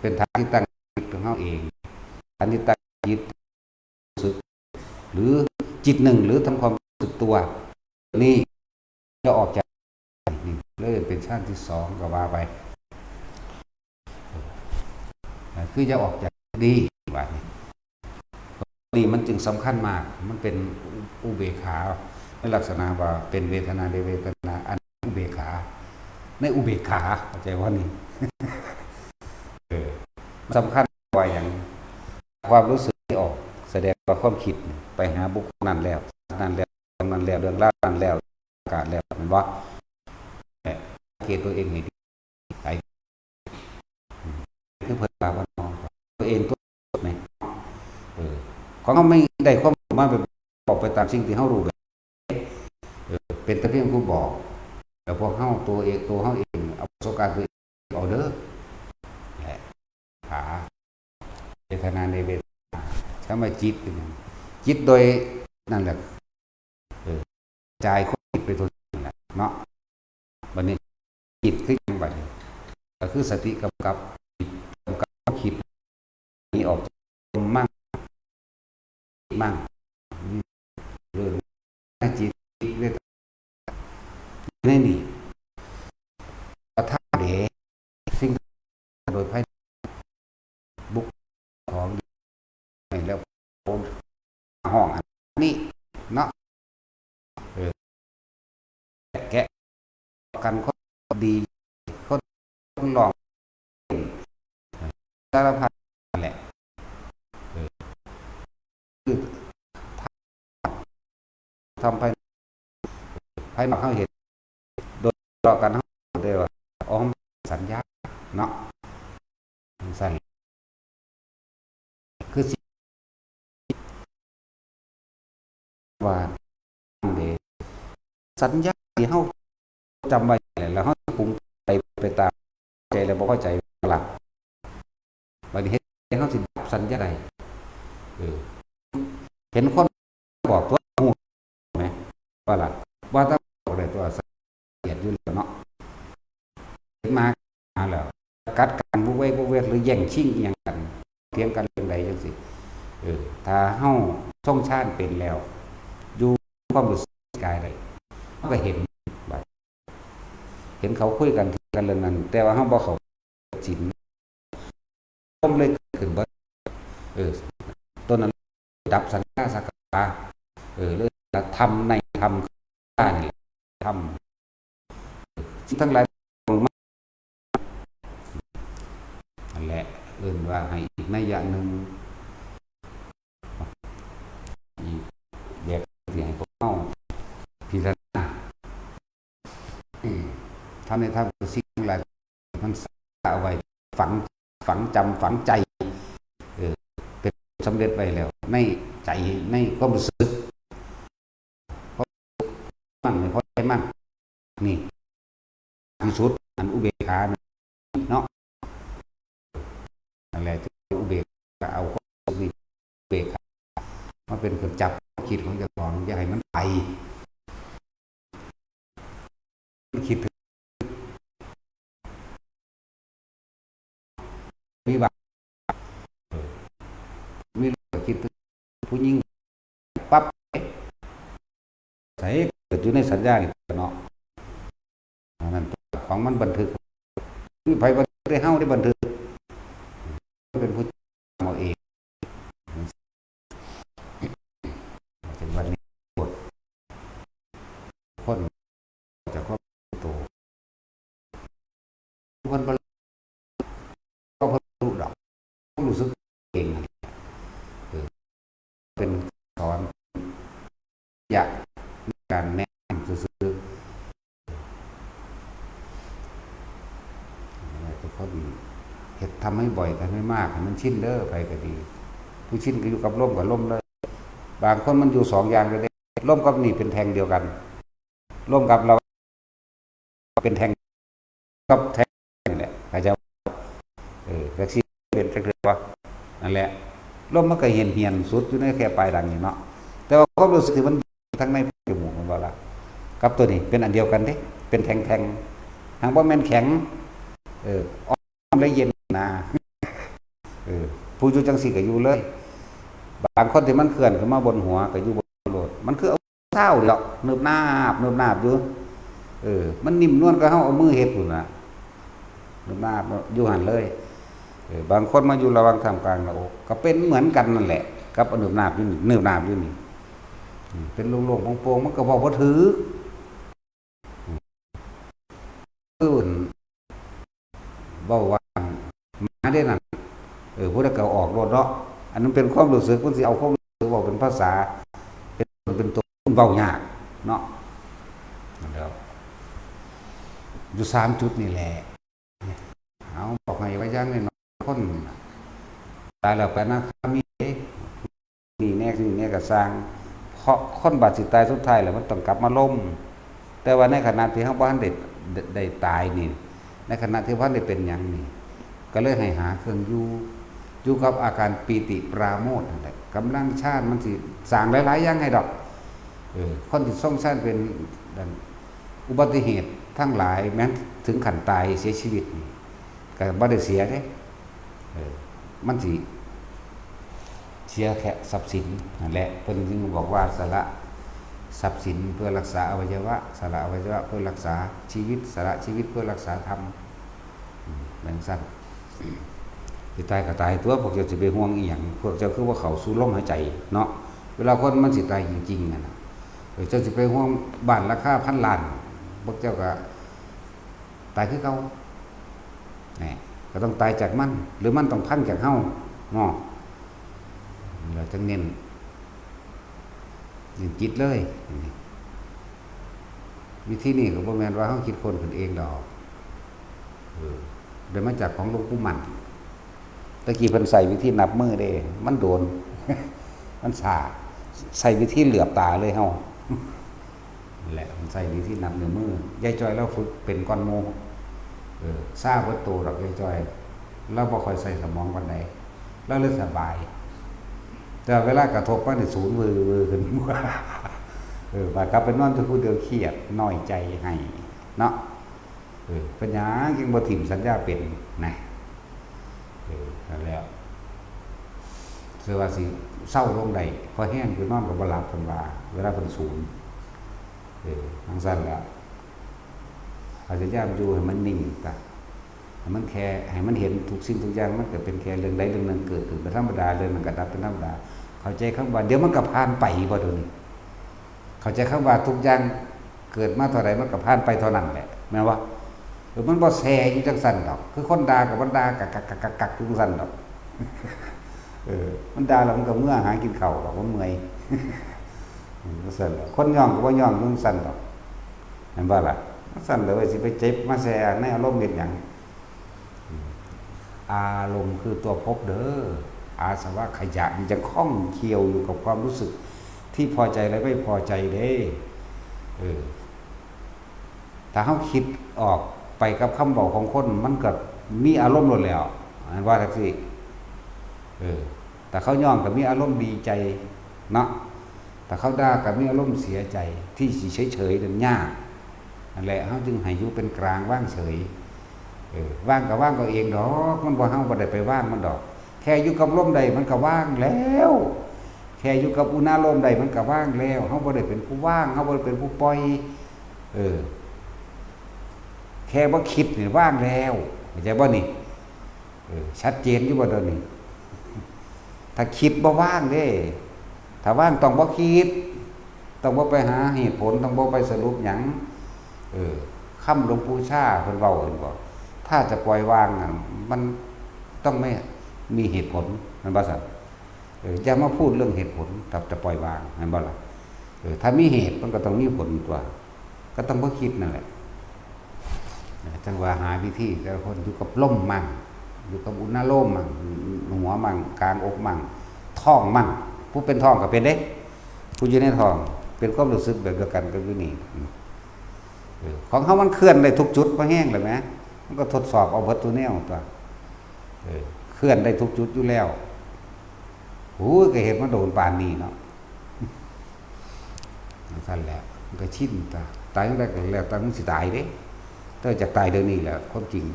เป็นฐานที่ตั้งจิตของเฮาเอง ฐานที่ตั้งจิต รู้สึก หรือจิตหนึ่ง หรือทำความรู้สึกตัว นี่ จะออกจากนี่เลยเป็นฌานที่สองก็ว่าไป คือจะออกจากดีว่านี่ ดีมันจึงสำคัญมาก มันเป็นอุเบกขา ในลักษณะว่าเป็นเวทนาในเวทนา อันอุเบกขา ในอุเบกขา เข้าใจว่านี่ เออ มันสำคัญกว่าอย่าง ความรู้สึกที่ออก แสดงว่าความคิดไปหาบุคคลนั้นแล้ว นั้นแล้ว นั้นแล้ว เรื่องราวนั้นแล้ว กาศแล้ว แม่นบ่ และสังเกตตัวเองให้ดี ไอ้ คือเพิ่นว่าบ่น้อง ตัวเองตัวไหน เออ ของเฮาไม่ได้ความรู้มาแบบ บอกไปตามสิ่งที่เฮารู้แบบ เออ เป็นแต่เพียงผู้บอก แล้วพวกเฮาตัวเอง ตัวเฮาเอง เอาประสบการณ์ตัวเองเอาเด้อ แหละ ขา เวทนาในเวทนา คำว่าจิตเป็นหยัง จิตโดย นั่นแหละ เออ จ่ายความคิดไปตัวนั้นแหละเนาะ บัดนี้ จิตคือหยังบัดนี้ ก็คือสติกำกับจิต กำกับความคิด นี้ออกจากลมมั่ง มั่ง เรื่องจิตเวทนา ในนี่ กระทำเดสิ่งโดยภายนอก บุคคลของ แล้ว ห้องอันนี้เนาะ เออ แกะกันคนดี คนร้อง สารพัดแหละ เออ คือ ทำภาย ภายนอกเฮาเห็น โดยเฉพาะกันเฮาได้ว่า อ๋อ สัญญาเนาะ สั่น คือสิ ว่าเด้ สัญญาที่เฮาจำไว้แล้ว เฮาปรุงไป ไปตามใจแล้วบ่พอใจหลัก บัดนี้เฮ็ดให้เฮาสิดับสัญญาได้ เออ เห็นคนบอกตัว ฮู้ไหม ว่าล่ะ ว่าแต่บอกได้ตัว สังเกตอยู่แล้วเนาะ เห็นมาหาแล้ว กัดกันบุกเวกบุกเวก หรือแย่งชิงอิหยังกัน เถียงกันเรื่องใดจังซี่ เออ ถ้าเฮาทรงฌานเป็นแล้ว อยู่ความรู้สึกกายได้ เฮาก็เห็นบัด เห็นเขาคุยกัน เถียงกันเรื่องนั้น แต่ว่าเฮาบ่เข้าศีล ลมเลยขึ้นเบิด เออ ต้นนั้นดับสัญญาสังขาร เออ เลยละธรรมในธรรม นี่แหละ ธรรม สิ่งทั้งหลาย นั่นแหละ เอิ้นว่าให้อีกนัยยะหนึ่ง อีกแบบที่ให้พวกเฮาพิจารณา อืม ทำในธรรมคือสิ่งทั้งหลาย มันสะสมเอาไว้ ฝัง ฝังจำ ฝังใจ เออ เป็นสำเร็จไว้แล้ว ในใจ ในความรู้สึก เพราะมันไม่พอใจมัน นี่ ที่สุด อันอุเบกขานะเนาะ นั่นแหละ ที่อุเบกขา เอาความรู้สึกนี้ อุเบกขา มาเป็นเครื่องจับความคิดของเจ้าของ อย่าให้มันไป คิดถึง มีบาง เออ มีเรื่องคิดถึงผู้หญิงปั๊บ เอ๊ะ ใส่เกิดอยู่ในสัญญานี่เนาะ อันนั้นของมันบันทึก มีไผบันทึกได้ เฮาได้บันทึก เป็นผู้จำเอาเอง ถึงวันนี้ คนจะครอบตัว คนบ่ ก็บ่รู้ดอก รู้สึกเองนั่นแหละ เออ เป็นสอน อยากการแนะนำซื่อๆ ทุกคนเฮ็ด ทำให้บ่อย ทำให้มาก ให้มันชินเด้อ ไผก็ดี ผู้ชินก็อยู่กับลม กับลมเลย บางคนมันอยู่สองอย่างเลยเด้ ลมกับนี่เป็นแท่งเดียวกัน ลมกับเรา เป็นแท่ง กับแท่งนี่แหละ เข้าใจบ่ เออ จักสิเป็นจักเทื่อบ่ นั่นแหละ ลมมันก็เหี่ยนๆ สุดอยู่ในแค่ปลายดังนี่เนาะ แต่ว่าความรู้สึกที่มันทั้งในจมูกมันบ่ล่ะ กับตัวนี้เป็นอันเดียวกันเด้ เป็นแท่งๆ หากบ่แม่นแข็ง เออ อ่อนและเย็นนะ เออ ผู้อยู่จังซี่ก็อยู่เลย บางคนที่มันเคลื่อนขึ้นมาบนหัวก็อยู่บนโลด มันคือเอาเท้านี่แหละ เนิบนาบ เนิบนาบอยู่ เออ มันนิ่มนวลกว่าเฮาเอามือเฮ็ดพู้นน่ะ หนึบหนาบอยู่หั่นเลย เออ บางคนมาอยู่ระหว่างท่ามกลางหน้าอก ก็เป็นเหมือนกันนั่นแหละ กับหนึบหนาบอยู่นี่ หนึบหนาบอยู่นี่ อืม เป็นโล่งๆโปร่งๆ มันก็เว้าบ่ถืก คือเว้าว่าหมาเด้นั่น เออ ผู้ใดก็ออกโลดเนาะ อันนั้นเป็นความรู้สึก มันสิเอาความรู้สึกเว้าเป็นภาษา เป็นตนเป็นตัว มันเว้ายากเนาะ นั่นแหล้ว อยู่สามจุดนี่แหละ เอาบอกให้ว่าอย่างน้อยๆ คนตายแล้วไปอนาคามีเด้ นี่แน่นี่แน่ก็ซ่าง เพราะคนบาดสิตายสุดท้ายแล้วมันต้องกลับมาลม แต่ว่าในขณะที่เฮาบ่ทันได้ ได้ตายนี่ ในขณะที่บ่ทันได้เป็นหยังนี่ ก็เลยให้หาเครื่องอยู่ อยู่กับอาการปีติปราโมทย์นั่นแหละ กำลังฌานมันสิสร้างหลายๆอย่างให้ดอก เออ คนที่ทรงฌานเป็น อุบัติเหตุทั้งหลาย แม้นถึงขั้นตายเสียชีวิตนี่ ก็บ่ได้เสียเด้ เออ มันสิเสียแค่ทรัพย์สินนั่นแหละ เพิ่นจึงบอกว่าสละทรัพย์สินเพื่อรักษาอวัยวะ สละอวัยวะเพื่อรักษาชีวิต สละชีวิตเพื่อรักษาธรรม อืม แม่นซั่น สิตายก็ตายตัว พวกเจ้าสิไปห่วงอีหยัง พวกเจ้าคือว่าเข้าสู่ลมหายใจเนาะ เวลาคนมันสิตายจริงๆนั่นน่ะ เออ เจ้าสิไปห่วงบ้านราคาพันล้าน พวกเจ้าก็ตายคือเก่า นี่ ก็ต้องตายจากมัน หรือมันต้องพังจากเฮาเนาะ เราจังเน้น เน้นจิตเลย วิธีนี้ก็บ่แม่นว่าเฮาคิดค้นขึ้นเองดอก เออ ได้มาจากของหลวงปู่มั่น ตะกี้เพิ่นใช้วิธีนับมือเด้ มันโดน มันช้า ใช้วิธีเหลือบตาเลยเฮา นั่นแหละ มันใช้วิธีนับนิ้วมือ ยายจ้อยลาวฝึกเป็นก่อนหมู่ เออ ช้าเบิดโตดอกยายจ้อย ลาวบ่ค่อยใช้สมองปานใด ลาวเลยสบาย แต่เวลากระทบมานี่สูนวือวือขึ้น เออ บาดกลับไปนอนแต่ผู้เดียวเครียด น้อยใจ ไห้ เนาะ เออ เป็นหยังจึงบ่ถิ่มสัญญาเป็น นะ เออ นั่นแหละ เชื่อว่าสิเซาลงได้ พอแฮงคือนอนก็บ่หลับ เพิ่นว่า เวลาเพิ่นสูน เออ จั่งซั้นแหละ พยายามอยู่ให้มันนิ่งซะ ให้มันแค่ ให้มันเห็นทุกสิ่งทุกอย่าง มันก็เป็นแค่เรื่องใดเรื่องหนึ่งเกิดขึ้นเป็นธรรมดา เรื่องนั้นก็ดับเป็นธรรมดา เข้าใจคำว่าเดี๋ยวมันก็ผ่านไปบ่ เดี๋ยวนี้ เข้าใจคำว่าทุกอย่างเกิดมาเท่าใดมันก็ผ่านไปเท่านั้นแหละ แม่นบ่ เออ มันบ่แซ่อยู่จั่งซั้นดอก คือคนด่าก็มันด่ากักกักกักกักกักอยู่จั่งซั้นดอก เออ มันด่าแล้วมันก็เมือหากินข้าวดอก มันเมื่อย อืม จั่งซั้นดอก คนย้องก็บ่ย้องอยู่จั่งซั้นดอก แม่นบ่ล่ะ จั่งซั้นเด้อ สิไปเจ็บมาแซ่ในอารมณ์เฮ็ดหยัง อารมณ์คือตัวภพเด้อ อาสวะขยะมันจะข้องเคียวอยู่กับความรู้สึกที่พอใจและไม่พอใจเด้ เออ ถ้าเฮาคิดออกไปกับคำเว้าของคน มันก็มีอารมณ์โลดแหล้ว แม่นว่าจั่งซี้ เออ ถ้าเขาย้องก็มีอารมณ์ดีใจเนาะ ถ้าเขาด่าก็มีอารมณ์เสียใจ ที่สิเฉยๆนั่นยาก นั่นแหละ เฮาจึงให้อยู่เป็นกลาง วางเฉย เออ วางก็วางเอาเองดอก มันบ่ เฮาบ่ได้ไปวางมันดอก แค่อยู่กับลมได้มันก็วางแล้ว แค่อยู่กับอุณาโลมได้มันก็วางแล้ว เฮาบ่ได้เป็นผู้วาง เฮาบ่ได้เป็นผู้ปล่อย เออ แค่บ่คิดนี่วางแล้ว เข้าใจบ่นี่ เออ ชัดเจนอยู่บ่เดี๋ยวนี้ ถ้าคิดบ่วางเด้ ถ้าวางต้องบ่คิด ต้องบ่ไปหาเหตุผล ต้องบ่ไปสรุปหยัง เออ คำหลวงปู่ชาเพิ่นเว้าเห็นบ่ ถ้าจะปล่อยวางน่ะ มันต้องไม่มีเหตุผล แม่นบ่ซั่น เออ อย่ามาพูดเรื่องเหตุผล ถ้าจะปล่อยวาง แม่นบ่ล่ะ เออ ถ้ามีเหตุมันก็ต้องมีผลตัว ก็ต้องบ่คิดนั่นแหละ จั่งว่าหาวิธี แต่ละคนอยู่กับลมมั่ง อยู่กับอุณาโลมมั่ง หัวมั่ง กลางอกมั่ง ท้องมั่ง ผู้เป็นท้องก็เป็นเด้ ผู้อยู่ในท้อง เป็นความรู้สึกแบบเดียวกันกับอยู่นี่ เออ ของเฮามันเคลื่อนได้ทุกจุด พอแฮงแล้วแหม มันก็ทดสอบเอาเบิดทุกแนวตัว เออ เคลื่อนได้ทุกจุดอยู่แล้ว โอ้ย ก็เฮ็ดมาโดนปานนี้เนาะ จั่งซั้นแหละ มันก็ชินตา ตายจั่งใดก็แล้วแต่มันสิตายเด้ แต่จะตายเดี๋ยวนี้แหละ ความจริง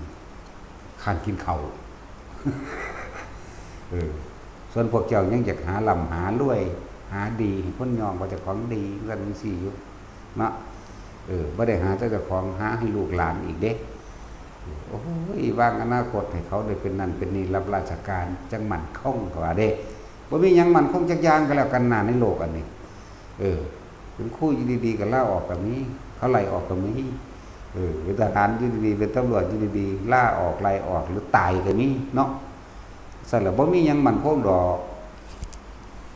คร้านกินข้าว เออ ส่วนพวกเจ้ายังอยากหาร่ำหารวย หาดี ให้คนย้องว่าเจ้าของดี จั่งซั้นจั่งซี้อยู่ เนาะ เออ บ่ได้หาแต่เจ้าของ หาให้ลูกหลานอีกเด้ โอ้ย วางอนาคตให้เขาได้เป็นนั่นเป็นนี่ รับราชการ จั่งมั่นคง เขาว่าเด้ บ่มีหยังมั่นคงจักอย่างก็แล้วกันน่ะ ในโลกอันนี้ เออ เป็นครูอยู่ดีๆ ก็ลาออกก็มี เขาไล่ออกก็มี เออ เป็นทหารอยู่ดีๆ เป็นตำรวจอยู่ดีๆ ลาออก ไล่ออก หรือตายก็มีเนาะ ซั่นล่ะ บ่มีหยังมั่นคงดอก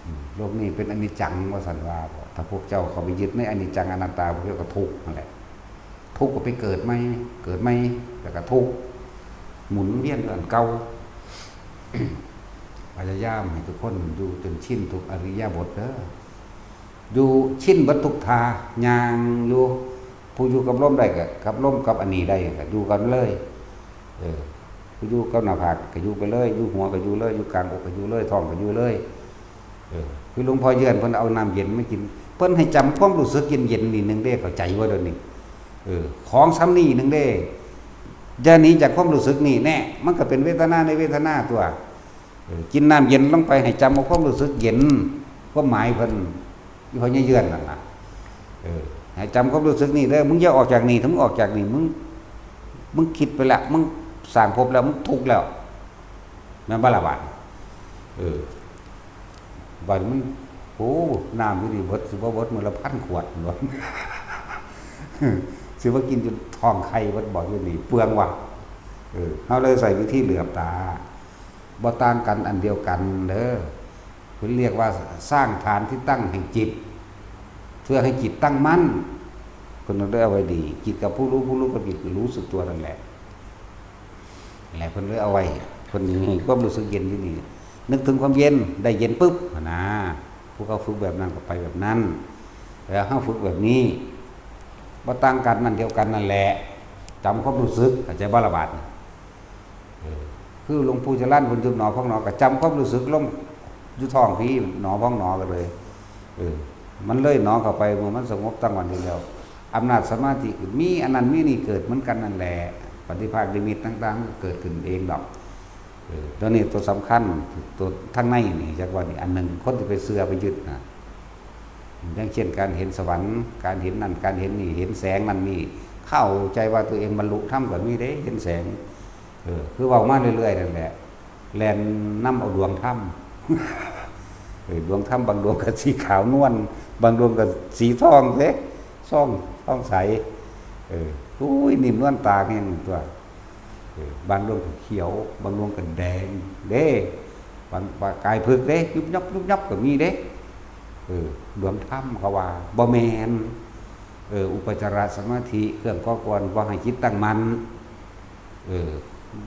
อืม โลกนี้เป็นอนิจจัง ว่าซั่นว่า ถ้าพวกเจ้าเข้าไปยึดในอนิจจังอนัตตา พวกเจ้าก็ทุกข์นั่นแหละ ทุกข์ก็ไปเกิดใหม่ เกิดใหม่ แล้วก็ทุกข์ หมุนเวียนอยู่อันเก่า พยายามให้ทุกคนอยู่จนชินทุกอิริยาบถเด้อ อยู่ชินเบิดทุกท่า ย่างอยู่ ผู้อยู่กับลมได้ก็กับลม กับอันนี้ได้ก็อยู่กันเลย เออ ผู้อยู่กับหน้าผากก็อยู่ไปเลย อยู่หัวก็อยู่เลย อยู่กลางอกก็อยู่เลย ท้องก็อยู่เลย เออ คือหลวงพ่อเยือนเพิ่นเอาน้ำเย็นมากิน เพิ่นให้จำความรู้สึกเย็นๆ นี่หนึ่งเด้ เข้าใจบ่เดี๋ยวนี้ เออ ของส่ำนี้หนึ่งเด้ อย่าหนีจากความรู้สึกนี่แน่ มันก็เป็นเวทนาในเวทนาตัว เออ กินน้ำเย็นลงไป ให้จำเอาความรู้สึกเย็น ความหมายเพิ่น อีพ่อใหญ่เยือนนั่นน่ะ เออ ให้จำความรู้สึกนี่เด้อ มึงอย่าออกจากนี่ ถ้ามึงออกจากนี่ มึง มึงคิดไปละ มึงสร้างภพแล้ว มึงทุกข์แล้ว แม่นบ่ล่ะบาด เออ บาดมัน โอ้ น้ำอยู่นี่เบิด สิบ่เบิดมื้อละพันขวด สิบ่กินจนท้องไข่เบิดบ่อยู่นี่ เปลืองว่ะ เออ เฮาเลยใช้วิธีเหลือบตา บ่ต่างกัน อันเดียวกันเด้อ เพิ่นเรียกว่าสร้างฐานที่ตั้งแห่งจิต เพื่อให้จิตตั้งมั่น เพิ่นเลยเอาไว้ดี จิตกับผู้รู้ ผู้รู้กับจิต รู้สึกตัวนั่นแหละ นั่นแหละ เพิ่นเลยเอาไว้ เพิ่นให้ความรู้สึกเย็นอยู่นี่ นึกถึงความเย็น ได้เย็นปุ๊บ หั้นนะ ผู้เขาฝึกแบบนั้นก็ไปแบบนั้น แล้วเฮาฝึกแบบนี้ บ่ต่างกัน อันเดียวกันนั่นแหละ จำความรู้สึก เข้าใจบ่ล่ะบาดนี้ เออ คือหลวงปู่จรัญเพิ่นยุบหนอพองหนอ ก็จำความรู้สึกลงอยู่ท้องพี้ หนอพองหนอก็เลย เออ มันเลยหนอเข้าไป เมื่อมันสงบตั้งวันนี้แล้ว อำนาจสมาธิก็มี อันนั้นมีนี่เกิดเหมือนกันนั่นแหละ ปฏิภาคนิมิตต่างๆก็เกิดขึ้นเองดอก เออ ตัวนี้ตัวสำคัญ ตัวทางในนี่ จักว่านี่อันหนึ่ง คนที่ไปเชื่อไปยึดน่ะ อย่างเช่นการเห็นสวรรค์ การเห็นนั่น การเห็นนี่ เห็นแสงนั่นนี่ เข้าใจว่าตัวเองบรรลุธรรมก็มีเด้ เห็นแสง เออ คือเว้ามาเรื่อยๆนั่นแหละ แล่นนำเอาดวงธรรม เออ ดวงธรรมบางดวงก็สีขาวนวล บางดวงก็สีทองเด้ ทอง ทองใส เออ อุ้ย นิ่มนวลตาแฮงตัว เออ บางดวงก็เขียว บางดวงก็แดงเด้ บาง บางกายผึกเด้ ยุบยับ ยุบยับก็มีเด้ เออ ดวงธรรมเขาว่า บ่แม่น เออ อุปจารสมาธิ เครื่องก่อกวน บ่ให้จิตตั้งมั่น เออ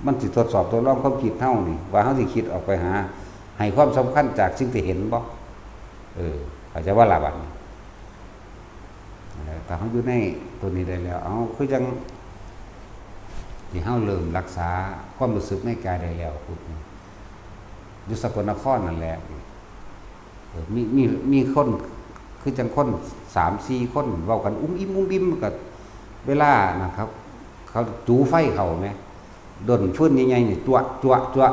มันสิทดสอบทดลองความคิดเฮานี่ ว่าเฮาสิคิดออกไปหา ให้ความสำคัญจากสิ่งที่เห็นบ่ เออ เข้าใจบ่ล่ะบัดนี้ เออ ถ้าเฮาอยู่ในตัวนี้ได้แล้ว เอ้า คือจั่งที่เฮาเริ่มรักษาความรู้สึกในกายได้แล้วปุ๊บนี่ อยู่สกลนครนั่นแหละ เออ มี มี มีคน คือจั่งคนสามสี่คนเว้ากันอุ้มอิ่มอุ้มอิ่ม ก็เวลานะครับ เขาจูไฟเข้าแหม ด้นฟืนใหญ่ๆนี่ จั่วะ จั่วะ จั่วะ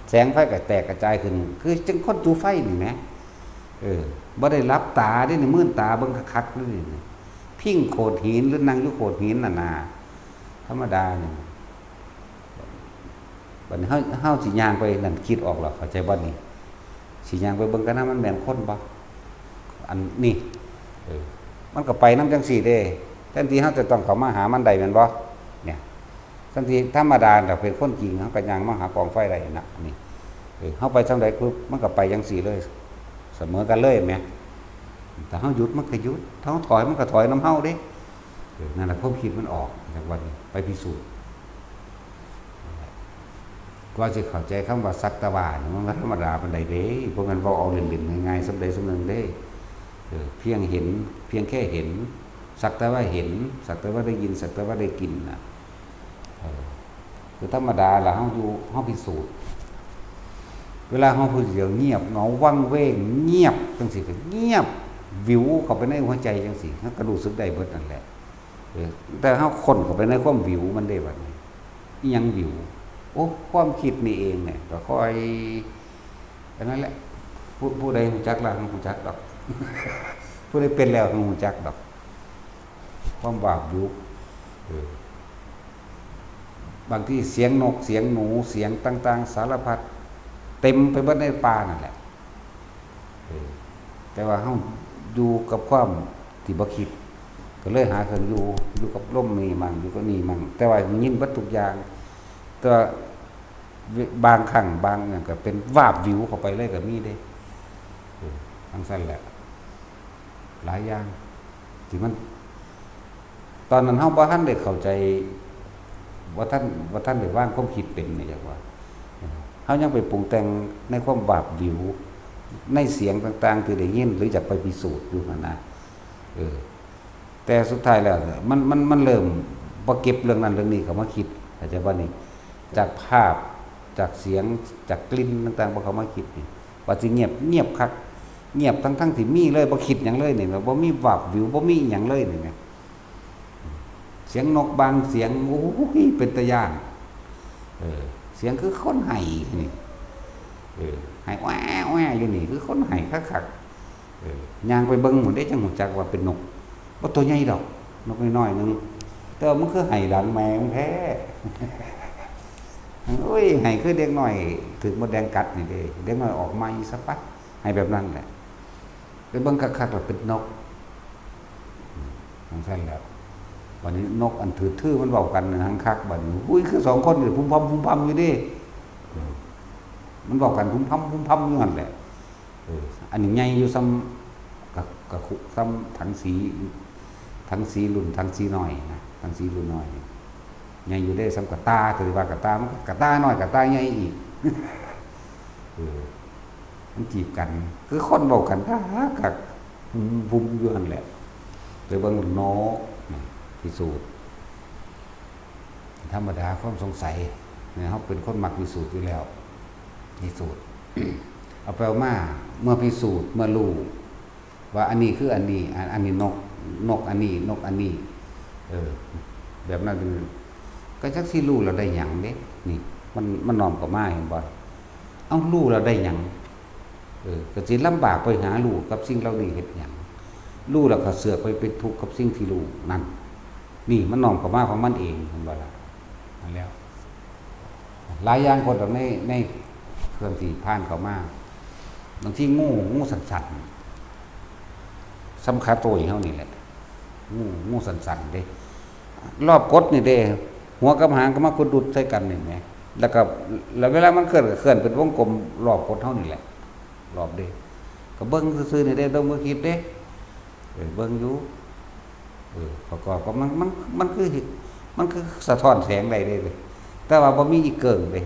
แสงไฟก็แตกกระจายขึ้น คือจั่งคนจูไฟนี่แหม เออ บ่ได้หลับตาเด้นี่ มืนตาเบิ่งคักๆเลยนี่ พิงโขดหินหรือนั่งอยู่โขดหินน่ะนะ ธรรมดานี่ บัดนี้เฮา เฮาสิย่างไปนั่น คิดออกแล้ว เข้าใจบ่นี่ สิย่างไปเบิ่งกันนะ มันแม่นคนบ่ อันนี้ เออ มันก็ไปนำจั่งซี้เด้ แทนที่เฮาจะต้องเข้ามาหามันได้แม่นบ่ เนี่ย แทนที่ธรรมดาถ้าเป็นคนจริง เฮาก็ย่างมาหากองไฟได้นะ นี่ เออ เฮาไปทางใดปุ๊บ มันก็ไปจั่งซี้เลย เสมอกันเลยแหม ถ้าเฮาหยุดมันก็หยุด ถ้าเฮาถอยมันก็ถอยนำเฮาเด้ เออ นั่นแหละความคิดมันออกจากวันนี้ ไปพิสูจน์ กว่าสิเข้าใจคำว่าสักแต่ว่านี่ มันบ่ธรรมดาปานใดเด้ บ่แม่นเว้าเอาเล่นๆ ง่ายๆ ส่ำใดส่ำหนึ่งเด้ เออ เพียงเห็น เพียงแค่เห็น สักแต่ว่าเห็น สักแต่ว่าได้ยิน สักแต่ว่าได้กลิ่นน่ะ เออ คือธรรมดาล่ะ เฮาอยู่ เฮาพิสูจน์ เวลาเฮาผู้เดียวเงียบเหงาวังเวง เงียบจั่งซี้ก็เงียบ วิวเข้าไปในหัวใจจั่งซี้ เฮาก็รู้สึกได้เบิดนั่นแหละ เออ แต่เฮาค้นเข้าไปในความวิวมันเด้บัดนี้ อิหยังวิว โอ้ ความคิดนี่เองเนี่ย ก็ค่อย อันนั้นแหละ ผู้ ผู้ใดรู้จักแล้วรู้จักดอก ผู้ใดเป็นแล้วรู้จักดอก ความวาบวิว เออ บางทีเสียงนก เสียงหนู เสียงต่างๆ สารพัด เต็มไปหมดในป่านั่นแหละ เออ แต่ว่าเฮาอยู่กับความที่บ่คิด ก็เลยหาเครื่องอยู่ อยู่กับลมนี่มั่ง อยู่กับนี่มั่ง แต่ว่ายินเบิดทุกอย่าง แต่ว่าบางครั้งบางอย่างก็เป็นวาบวิวเข้าไปเลยก็มีเด้ เออ จั่งซั้นแหละ หลายอย่าง ที่มัน ตอนนั้นเฮาบ่ทันได้เข้าใจ บ่ทัน บ่ทันได้วางความคิดเป็นนี่ อยากว่า เฮายังไปปรุงแต่งในความวาบวิว ในเสียงต่างๆ ที่ได้ยิน หรืออยากไปพิสูจน์อยู่หั่นนะ เออ แต่สุดท้ายแล้ว มัน มัน มันเริ่มบ่เก็บเรื่องนั้นเรื่องนี้เข้ามาคิด เข้าใจบ่นี่ จากภาพ จากเสียง จากกลิ่นต่างๆ บ่เข้ามาคิดนี่ ว่าสิเงียบ เงียบคัก เงียบทั้งๆ ที่มีเลย บ่คิดหยังเลยนี่ บ่มีวาบวิว บ่มีอิหยังเลยนี่แหม เสียงนกบางเสียง โอ้ย เป็นตาย้าน เออ เสียงคือคนไห้นี่ เออ ไห้แว่แว่อยู่นี่ คือคนไห้คักๆ เออ ย่างไปเบิ่งหมดได้จังรู้จักว่าเป็นนก บ่ตัวใหญ่ดอก นกน้อยๆ หนึ่ง แต่ว่ามันคือไห้ดังแม่มันแท้ โอ้ย ไห้คือเด็กน้อยถืกมดแดงกัดนี่เด้ เด็กน้อยออกใหม่สะปัด ไห้แบบนั้นแหละ ไปเบิ่งคักๆ แล้วเป็นนก อืม จั่งซั้นแหละ บัดนี้นกอันถือทื่อมันเว้ากันหังคัก บัดนี้ อุ้ย คือสองคนนี่พุมพำพุมพำอยู่เด้ เออ มันเว้ากันพุมพำพุมพำอยู่หั่นแหละ เออ อันนี้ใหญ่อยู่ส่ำกะ กะคุ ส่ำถังสี ถังสีรุ่น ถังสีน้อยนะ ถังสีรุ่นน้อยนี่ ใหญ่อยู่เด้ ส่ำกะต่า ก็สิว่ากะต่า มันกะต่าน้อย กะต่าใหญ่อีก เออ มันจีบกัน คือคนเว้ากันคักๆ พุมพุมอยู่หั่นแหละ ไปเบิ่งนกนี่ พิสูจน์ ธรรมดาความสงสัยเนี่ย เฮาเป็นคนมักพิสูจน์อยู่แล้ว พิสูจน์ เอาไปเอามา เมื่อพิสูจน์ เมื่อรู้ว่าอันนี้คืออันนี้ อัน อันนี้นก นกอันนี้ นกอันนี้ เออ แบบนั้นเป็น ก็จักสิรู้แล้วได้หยังเด้ นี่ มัน มันน้อมเข้ามา เห็นบ่ เอ้า รู้แล้วได้หยัง เออ ก็สิลำบากไปหารู้กับสิ่งเหล่านี้เฮ็ดหยัง รู้แล้วก็เสือกไปเป็นทุกข์กับสิ่งที่รู้นั่น นี่มันน้อมเข้ามาของมันเอง เห็นบ่ล่ะ นั่นแล้ว หลายอย่างคนใน ในเครื่องที่ผ่านเข้ามา บางทีงู งูสั้นๆ ส่ำขาโต้ยเฮานี่แหละ งู งูสั้นๆ เด้ รอบกดนี่เด้ หัวกับหางก็มาขุดดุดใส่กันนี่แหม แล้วก็ แล้วเวลามันเคลื่อนก็เคลื่อนเป็นวงกลมรอบกดเฮานี่แหละ รอบเด้ ก็เบิ่งซื่อๆ นี่เด้ เบิ่งบ่คิดเด้ เออ เบิ่งอยู่ เออ ประกอบกับมัน มัน มันคือ มันคือสะท้อนแสงได้เด้ แต่ว่าบ่มีอีเกิ่งเด้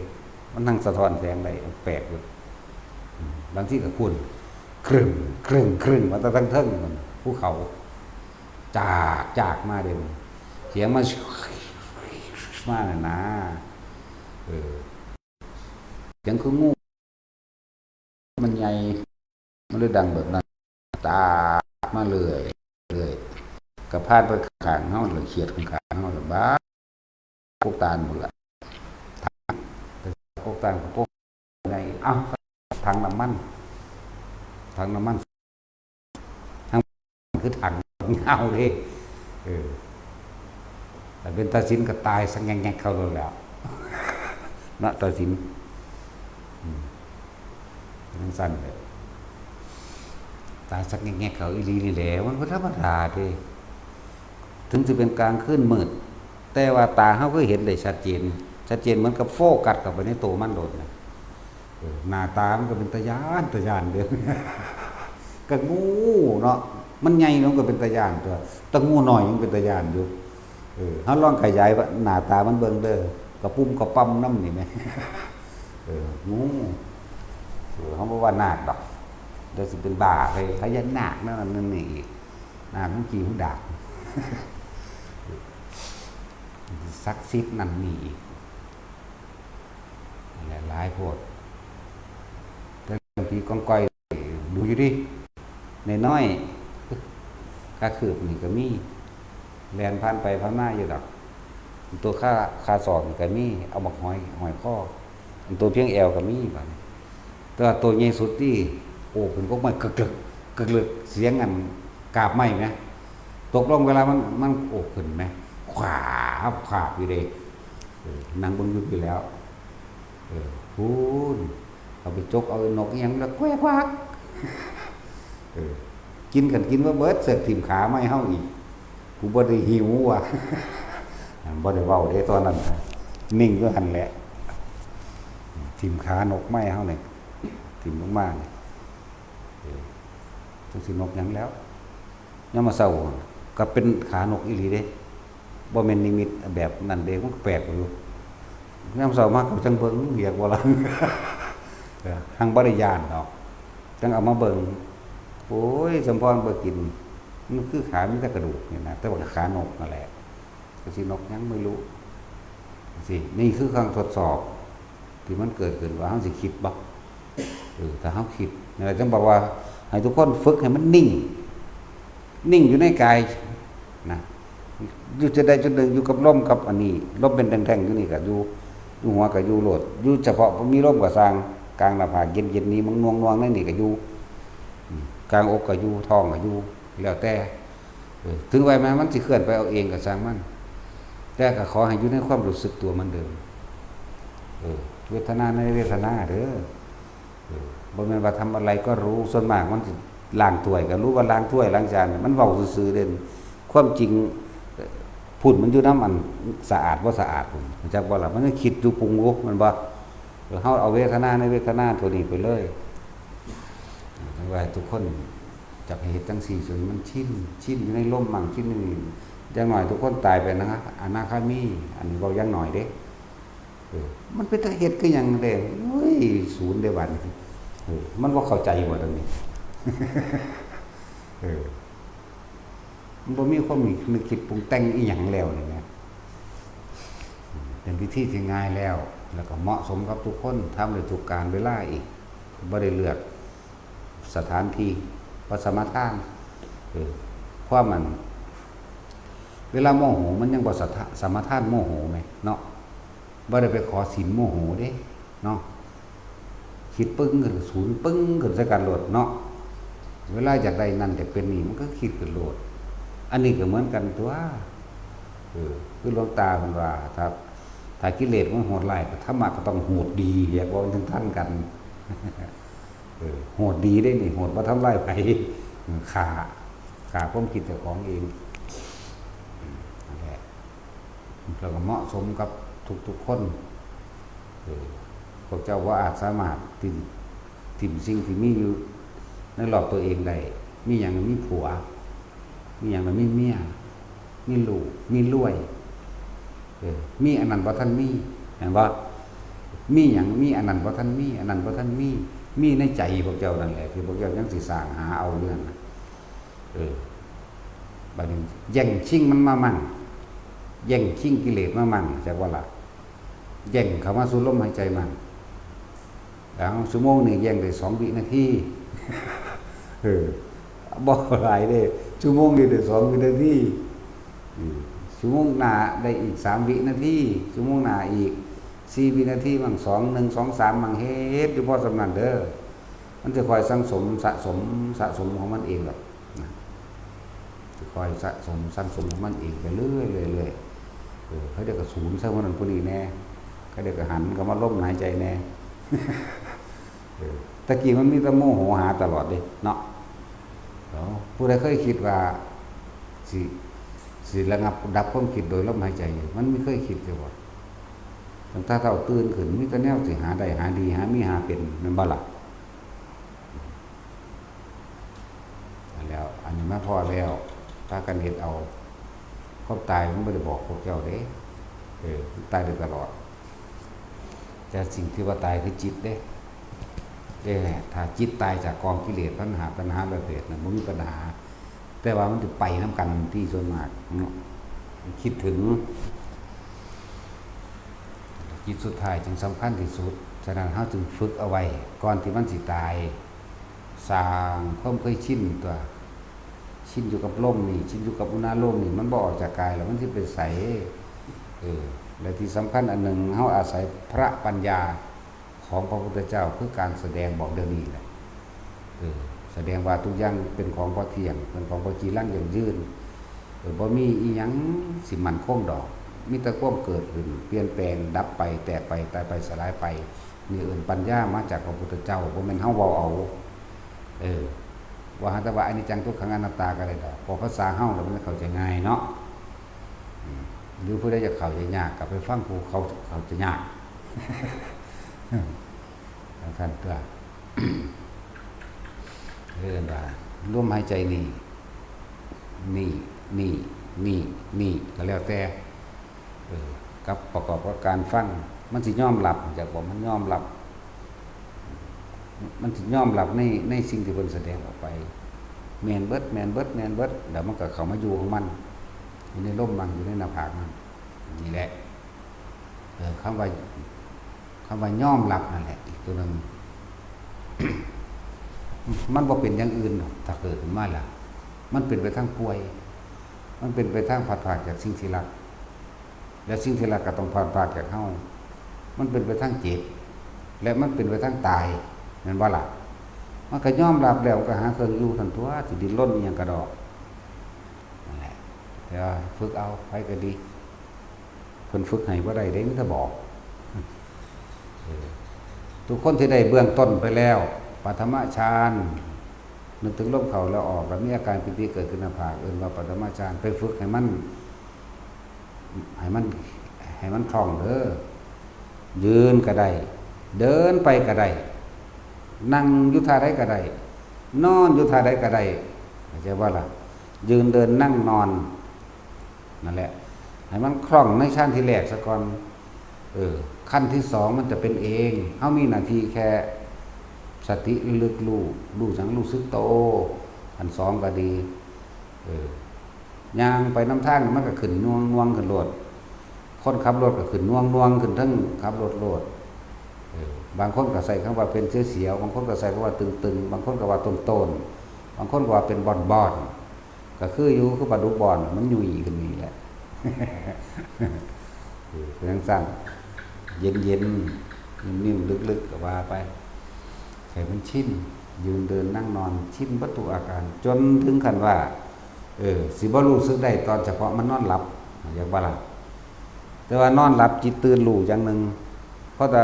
มันทั้งสะท้อนแสงได้ แปลกอยู่ อืม บางทีก็คุณ ครึ้ง ครึ้ง ครึ้ง มาแต่ทางเทิงมัน ภูเขา จาก จากมาเด้ เสียงมัน มาน่ะนะ เออ เสียงคืองู มันใหญ่ มันเลยดังแบบนั้น ตากมาเรื่อย เรื่อย ก็ผ่านไปข้างเฮาเลย เขียดข้างๆ เฮาเลย บ้า พวกตาลหมดละ พวกตาลก็พวกใน เอ้า ถังน้ำมัน ถังน้ำมัน คือถังยาวเด้ เออ แต่เป็นตาสินก็ตายสักแงกๆ เข้าโลดแล้ว เนาะ ตาสิน อืม จั่งซั้นเลย ตายสักแงกๆ เข้าอีหลีนี่แหละ มันบ่ธรรมดาเด้ ถึงสิเป็นกลางคืนมืด แต่ว่าตาเฮาคือเห็นได้ชัดเจน ชัดเจนเหมือนกับโฟกัสเข้าไปในตัวมันโลดนะ เออ หน้าตามันก็เป็นตาย้าน ตาย้านเด้อ ก็งูเนาะ มันใหญ่เนาะ ก็เป็นตาย้านตัว แต่งูน้อยยังเป็นตาย้านอยู่ เออ เฮาลองขยายหน้าตามันเบิ่งเด้อ กระปุ้มกระปั๊มนำนี่แหม เออ งู เออ เฮาบ่ว่านาคดอก เดี๋ยวสิเป็นบ้าไปพญานาคนั่นนั่นนี่อีก นาคมันขี้หูดัก ศักดิ์สิทธิ์นั่นนี่อีก นั่นแหละ หลายโพด แต่เรื่องผีกองกอยดูอยู่ดิ น้อยๆ ขาคืบนี่ก็มี แล่นผ่านไปผ่านมาอยู่ดอก ตัวขา ขาศอกนี่ก็มี เอาบักหอย หอยคอ อันตัวเพียงแอวก็มี บาดนี้ แต่ว่าตัวใหญ่สุดที่ โอ้ เป็นกกไม้กึกกึก กึกกึก เสียงอันกาบไม้แหม ตกลงเวลามัน มันโอบขึ้นไหม ขวาบขวาบอยู่เด้ เออ นั่งเบิ่งอยู่พี้แหล้ว เออ พู้น เอาไปจกเอานกอิหยังแล้วแกวกวัก เออ กินกันกินมาเบิด เสิร์ฟถิ่มขามาให้เฮาอีก กูบ่ได้หิวว่ะ บ่ได้เว้าเด้ตอนนั้นน่ะ นิ่งอยู่หั่นแหละ ถิ่มขานกมาให้เฮาเนี่ย ถิ่มลงมาเนี่ย เออ จักสินกหยังแล้ว ยามมื้อเช้าก็เป็นขานกอีหลีเด้ บ่แม่นนิมิตแบบนั้นเด้ มันก็แปลกอยู่ ยามเช้ามาก็จั่งเบิ่ง เรียกว่าล่ะ เออ หังบ่ได้ย้านดอก จั่งเอามาเบิ่ง โอ้ย สมพรบ่กิน มันคือขา มีแต่กระดูกนี่นะ แต่ว่าขานกนั่นแหละ ก็สินกหยังไม่รู้ สิ นี่คือการทดสอบ ที่มันเกิดขึ้นว่าเฮาสิคิดบ่ เออ ถ้าเฮาคิด นั่นแหละจั่งบอกว่า ให้ทุกคนฝึกให้มันนิ่ง นิ่งอยู่ในกายนะ อยู่จุดใดจุดหนึ่ง อยู่กับลมกับอันนี้ ลมเป็นแท่งๆอยู่นี่ก็อยู่ อยู่หัวก็อยู่โลด อยู่เฉพาะมีลมก็ซ่าง กลางหน้าผากเย็นๆนี่ มันน่วงๆในนี่ก็อยู่ อืม กลางอกก็อยู่ ท้องก็อยู่ แล้วแต่ เออ ถึงวัยมัน มันสิเคลื่อนไปเอาเองก็ซ่างมัน แต่ก็ขอให้อยู่ในความรู้สึกตัวเหมือนเดิม เออ เวทนาในเวทนาเด้อ เออ บ่แม่นว่าทำอะไรก็รู้ ส่วนมากมันสิล้างถ้วยก็รู้ว่าล้างถ้วยล้างจานเนี่ย มันเว้าซื่อๆเด่น ความจริง เอ่อ พุ้นมันอยู่นำอันสะอาดบ่สะอาดพุ้น รู้จักบ่ล่ะ มันยังคิดอยู่ปรุงอยู่ แม่นบ่ เออ เฮาเอาเวทนาในเวทนาตัวนี้ไปเลย เออ ว่าให้ทุกคน จักให้เฮ็ดจั่งซี้ จนมันชิน ชินอยู่ในลมมั่ง ชินอยู่นี่ อย่างน้อยทุกคนตายไปนะ อนาคามี อันนี้เว้าอย่างน้อยเด้ เออ มันเป็นตาเฮ็ดคือหยังเด้ โอ้ย ศูนย์เด้บัดนี้ เออ มันบ่เข้าใจบ่ตรงนี้ เออ มันบ่มีความนึกคิดปรุงแต่งอีหยังแล้วนี่นะ เป็นวิธีที่ง่ายแล้ว แล้วก็เหมาะสมกับทุกคน ทำได้ทุกกาลเวลาอีก บ่ได้เลือกสถานที่ บ่สมาทาน เออ ความมัน เวลาโมโหมันยังบ่สะทะ สมาทานโมโหแหมเนาะ บ่ได้ไปขอศีลโมโหเด้เนาะ คิดปึ้งขึ้นศูนย์ปึ้งขึ้นใส่กันโลดเนาะ เวลาอยากได้นั่นอยากเป็นนี่มันก็คิดขึ้นโลด อันนี้ก็เหมือนกันตั๊ว เออ คือหลวงตาเพิ่นว่า ถ้า ถ้ากิเลสมันโหดร้าย ธรรมะก็ต้องโหดดี อยากว่ามันทันกัน เออ โหดดีเด้นี่ โหดบ่ทำร้ายไผ ฆ่า ฆ่าความคิดเจ้าของเอง นั่นแหละ แล้วก็เหมาะสมกับทุกๆคน เออ พวกเจ้าบ่อาจสามารถถิ่ม ถิ่มสิ่งที่มีอยู่ในรอบตัวเองได้ มีหยังมีผัว มีหยังมีเมีย มีลูก มีรวย เออ มีอันนั้นบ่ทันมี เห็นบ่ มีหยังมีอันนั้นบ่ทันมี อันนั้นบ่ทันมี มีในใจพวกเจ้านั่นแหละ ที่พวกเจ้ายังสิสร้างหาเอาอยู่นั่นน่ะ เออ บัดนี้แย่งชิงมันมามั่ง แย่งชิงกิเลสมามั่ง จักว่าล่ะ แย่งเข้ามาสู่ลมหายใจมั่ง แล้วชั่วโมงหนึ่งแย่งได้สองวินาที เออ บ่หลายเด้ ชั่วโมงนี้ได้สองวินาที อืม ชั่วโมงหน้าได้อีกสามวินาที ชั่วโมงหน้าอีกสี่วินาทีมั่ง สอง หนึ่ง สอง สามมั่ง เฮ็ดอยู่พอส่ำนั้นเด้อ มันจะคอยสั่งสมสะสมสะสมของมันเองดอกนะ จะคอยสะสมสั่งสมของมันเองไปเรื่อยๆเรื่อยๆ เออ เขาเดี๋ยวก็ศูนย์ใส่คนนั้นคนนี้แน่ เขาเดี๋ยวก็หันเข้ามาลมหายใจแน่ เออ ตะกี้มันมีแต่โมโหหาตลอดเด้เนาะ แล้วผู้ใดเคยคิดว่าสิ สิระงับดับความคิดโดยลมหายใจ มันไม่เคยคิดเลยว่า ตั้งแต่เช้าตื่นขึ้น มีแต่แนวสิหาได้หาดี หามีหาเป็น แม่นบ่ล่ะ แล้ว อันนี้มาพอแล้ว พากันเฮ็ดเอา ความตายมันบ่ได้บอกพวกเจ้าเด้ เออ มันตายได้ตลอด แต่สิ่งที่ว่าตายคือจิตเด้ เด้ ถ้าจิตตายจากกองกิเลส ตัณหา ตัณหา และเพศน่ะ บ่มีปัญหา แต่ว่ามันจะไปนำกันที่ส่วนมากเนาะ คิดถึง จิตสุดท้ายจึงสำคัญที่สุด ฉะนั้นเฮาจึงฝึกเอาไว้ ก่อนที่มันสิตาย สร้างความเคยชินตั๊ว ชินอยู่กับลมนี่ ชินอยู่กับอุณาโลมนี่ มันบ่ออกจากกายแล้ว มันสิไปไส เออ และที่สำคัญอันหนึ่ง เฮาอาศัยพระปัญญาของพระพุทธเจ้า คือการแสดงบอกเรื่องนี้แหละ เออ แสดงว่าทุกอย่างเป็นของบ่เที่ยง เป็นของบ่จีรังยั่งยืน เออ บ่มีอีหยังสิมั่นคงดอก มีแต่ความเกิดขึ้น เปลี่ยนแปลง ดับไป แตกไป ตายไป สลายไป นี่เอิ้นปัญญามาจากพระพุทธเจ้า บ่แม่นเฮาเว้าเอา เออ ว่าหาแต่ว่าอนิจจัง ทุกขัง อนัตตาก็ได้ดอก เพราะภาษาเฮาแล้วมันเข้าใจง่ายเนาะ อืม หรือผู้ใดอยากเข้าใจยากก็ไปฟังผู้เขาเข้าใจยาก ท่านตัว เรียกว่าลมหายใจนี่ นี่ นี่ นี่ นี่ ก็แล้วแต่ เออ กับประกอบกับการฟัง มันสิยอมรับ อยากบอกมันยอมรับ มันสิยอมรับใน ในสิ่งที่เพิ่นแสดงออกไป แม่นเบิด แม่นเบิด แม่นเบิด แล้วมันก็เข้ามาอยู่ของมัน อยู่ในลมมัน อยู่ในหน้าผากมัน นี่แหละ เออ คำว่า คำว่ายอมรับนั่นแหละ อีกตัวหนึ่ง มันบ่เป็นอย่างอื่นดอก ถ้าเกิดขึ้นมาแล้ว มันเป็นไปทางป่วย มันเป็นไปทางพลัดพรากจากสิ่งที่รัก และสิ่งที่รักก็ต้องพลัดพรากจากเฮา มันเป็นไปทางเจ็บ และมันเป็นไปทางตาย แม่นบ่ล่ะ มันก็ยอมรับแล้ว ก็หาเครื่องอยู่ซั่นตั๊ว สิดิ้นรนอีหยังกะดอก นั่นแหละ แต่ว่าฝึกเอา ไผก็ดี เพิ่นฝึกให้บ่ได้เด้ มีแต่บอก เออ ทุกคนที่ได้เบื้องต้นไปแล้ว ปฐมฌาน นึกถึงลมเข้าและออก แล้วมีอาการปีติเกิดขึ้นหน้าผาก เอิ้นว่าปฐมฌาน ไปฝึกให้มัน ให้มัน ให้มันคล่องเด้อ ยืนก็ได้ เดินไปก็ได้ นั่งอยู่ท่าใดก็ได้ นอนอยู่ท่าใดก็ได้ เข้าใจบ่ล่ะ ยืน เดิน นั่ง นอน นั่นแหละ ให้มันคล่องในฌานที่แรกซะก่อน เออ ขั้นที่สองมันจะเป็นเอง เฮามีหน้าที่แค่สติระลึกรู้ รู้หยัง รู้สึกโต อันสองก็ดี เออ ย่างไปนำทางมันก็ขึ้นน่วงๆ ขึ้นโลด คนขับรถก็ขึ้นน่วงๆ ขึ้นเทิงขับรถโลด เออ บางคนก็ใช้คำว่าเป็นเสียวๆ บางคนก็ใช้คำว่าตึงๆ บางคนก็ว่าโตนๆ บางคนก็ว่าเป็นบ่อนๆ ก็คืออยู่คือปลาดุกบ่อน มันหยุ่ยขึ้นนี่แหละ เออ เป็นจั่งซั้น เย็นๆ นิ่มๆ ลึกๆ ก็ว่าไป ให้มันชิน ยืนเดินนั่งนอน ชินเบิดทุกอาการ จนถึงขั้นว่า เออ สิบ่รู้สึกได้ตอนเฉพาะมันนอนหลับ อยากบ่ล่ะ แต่ว่านอนหลับจิตตื่นรู้อย่างหนึ่ง เพราะแต่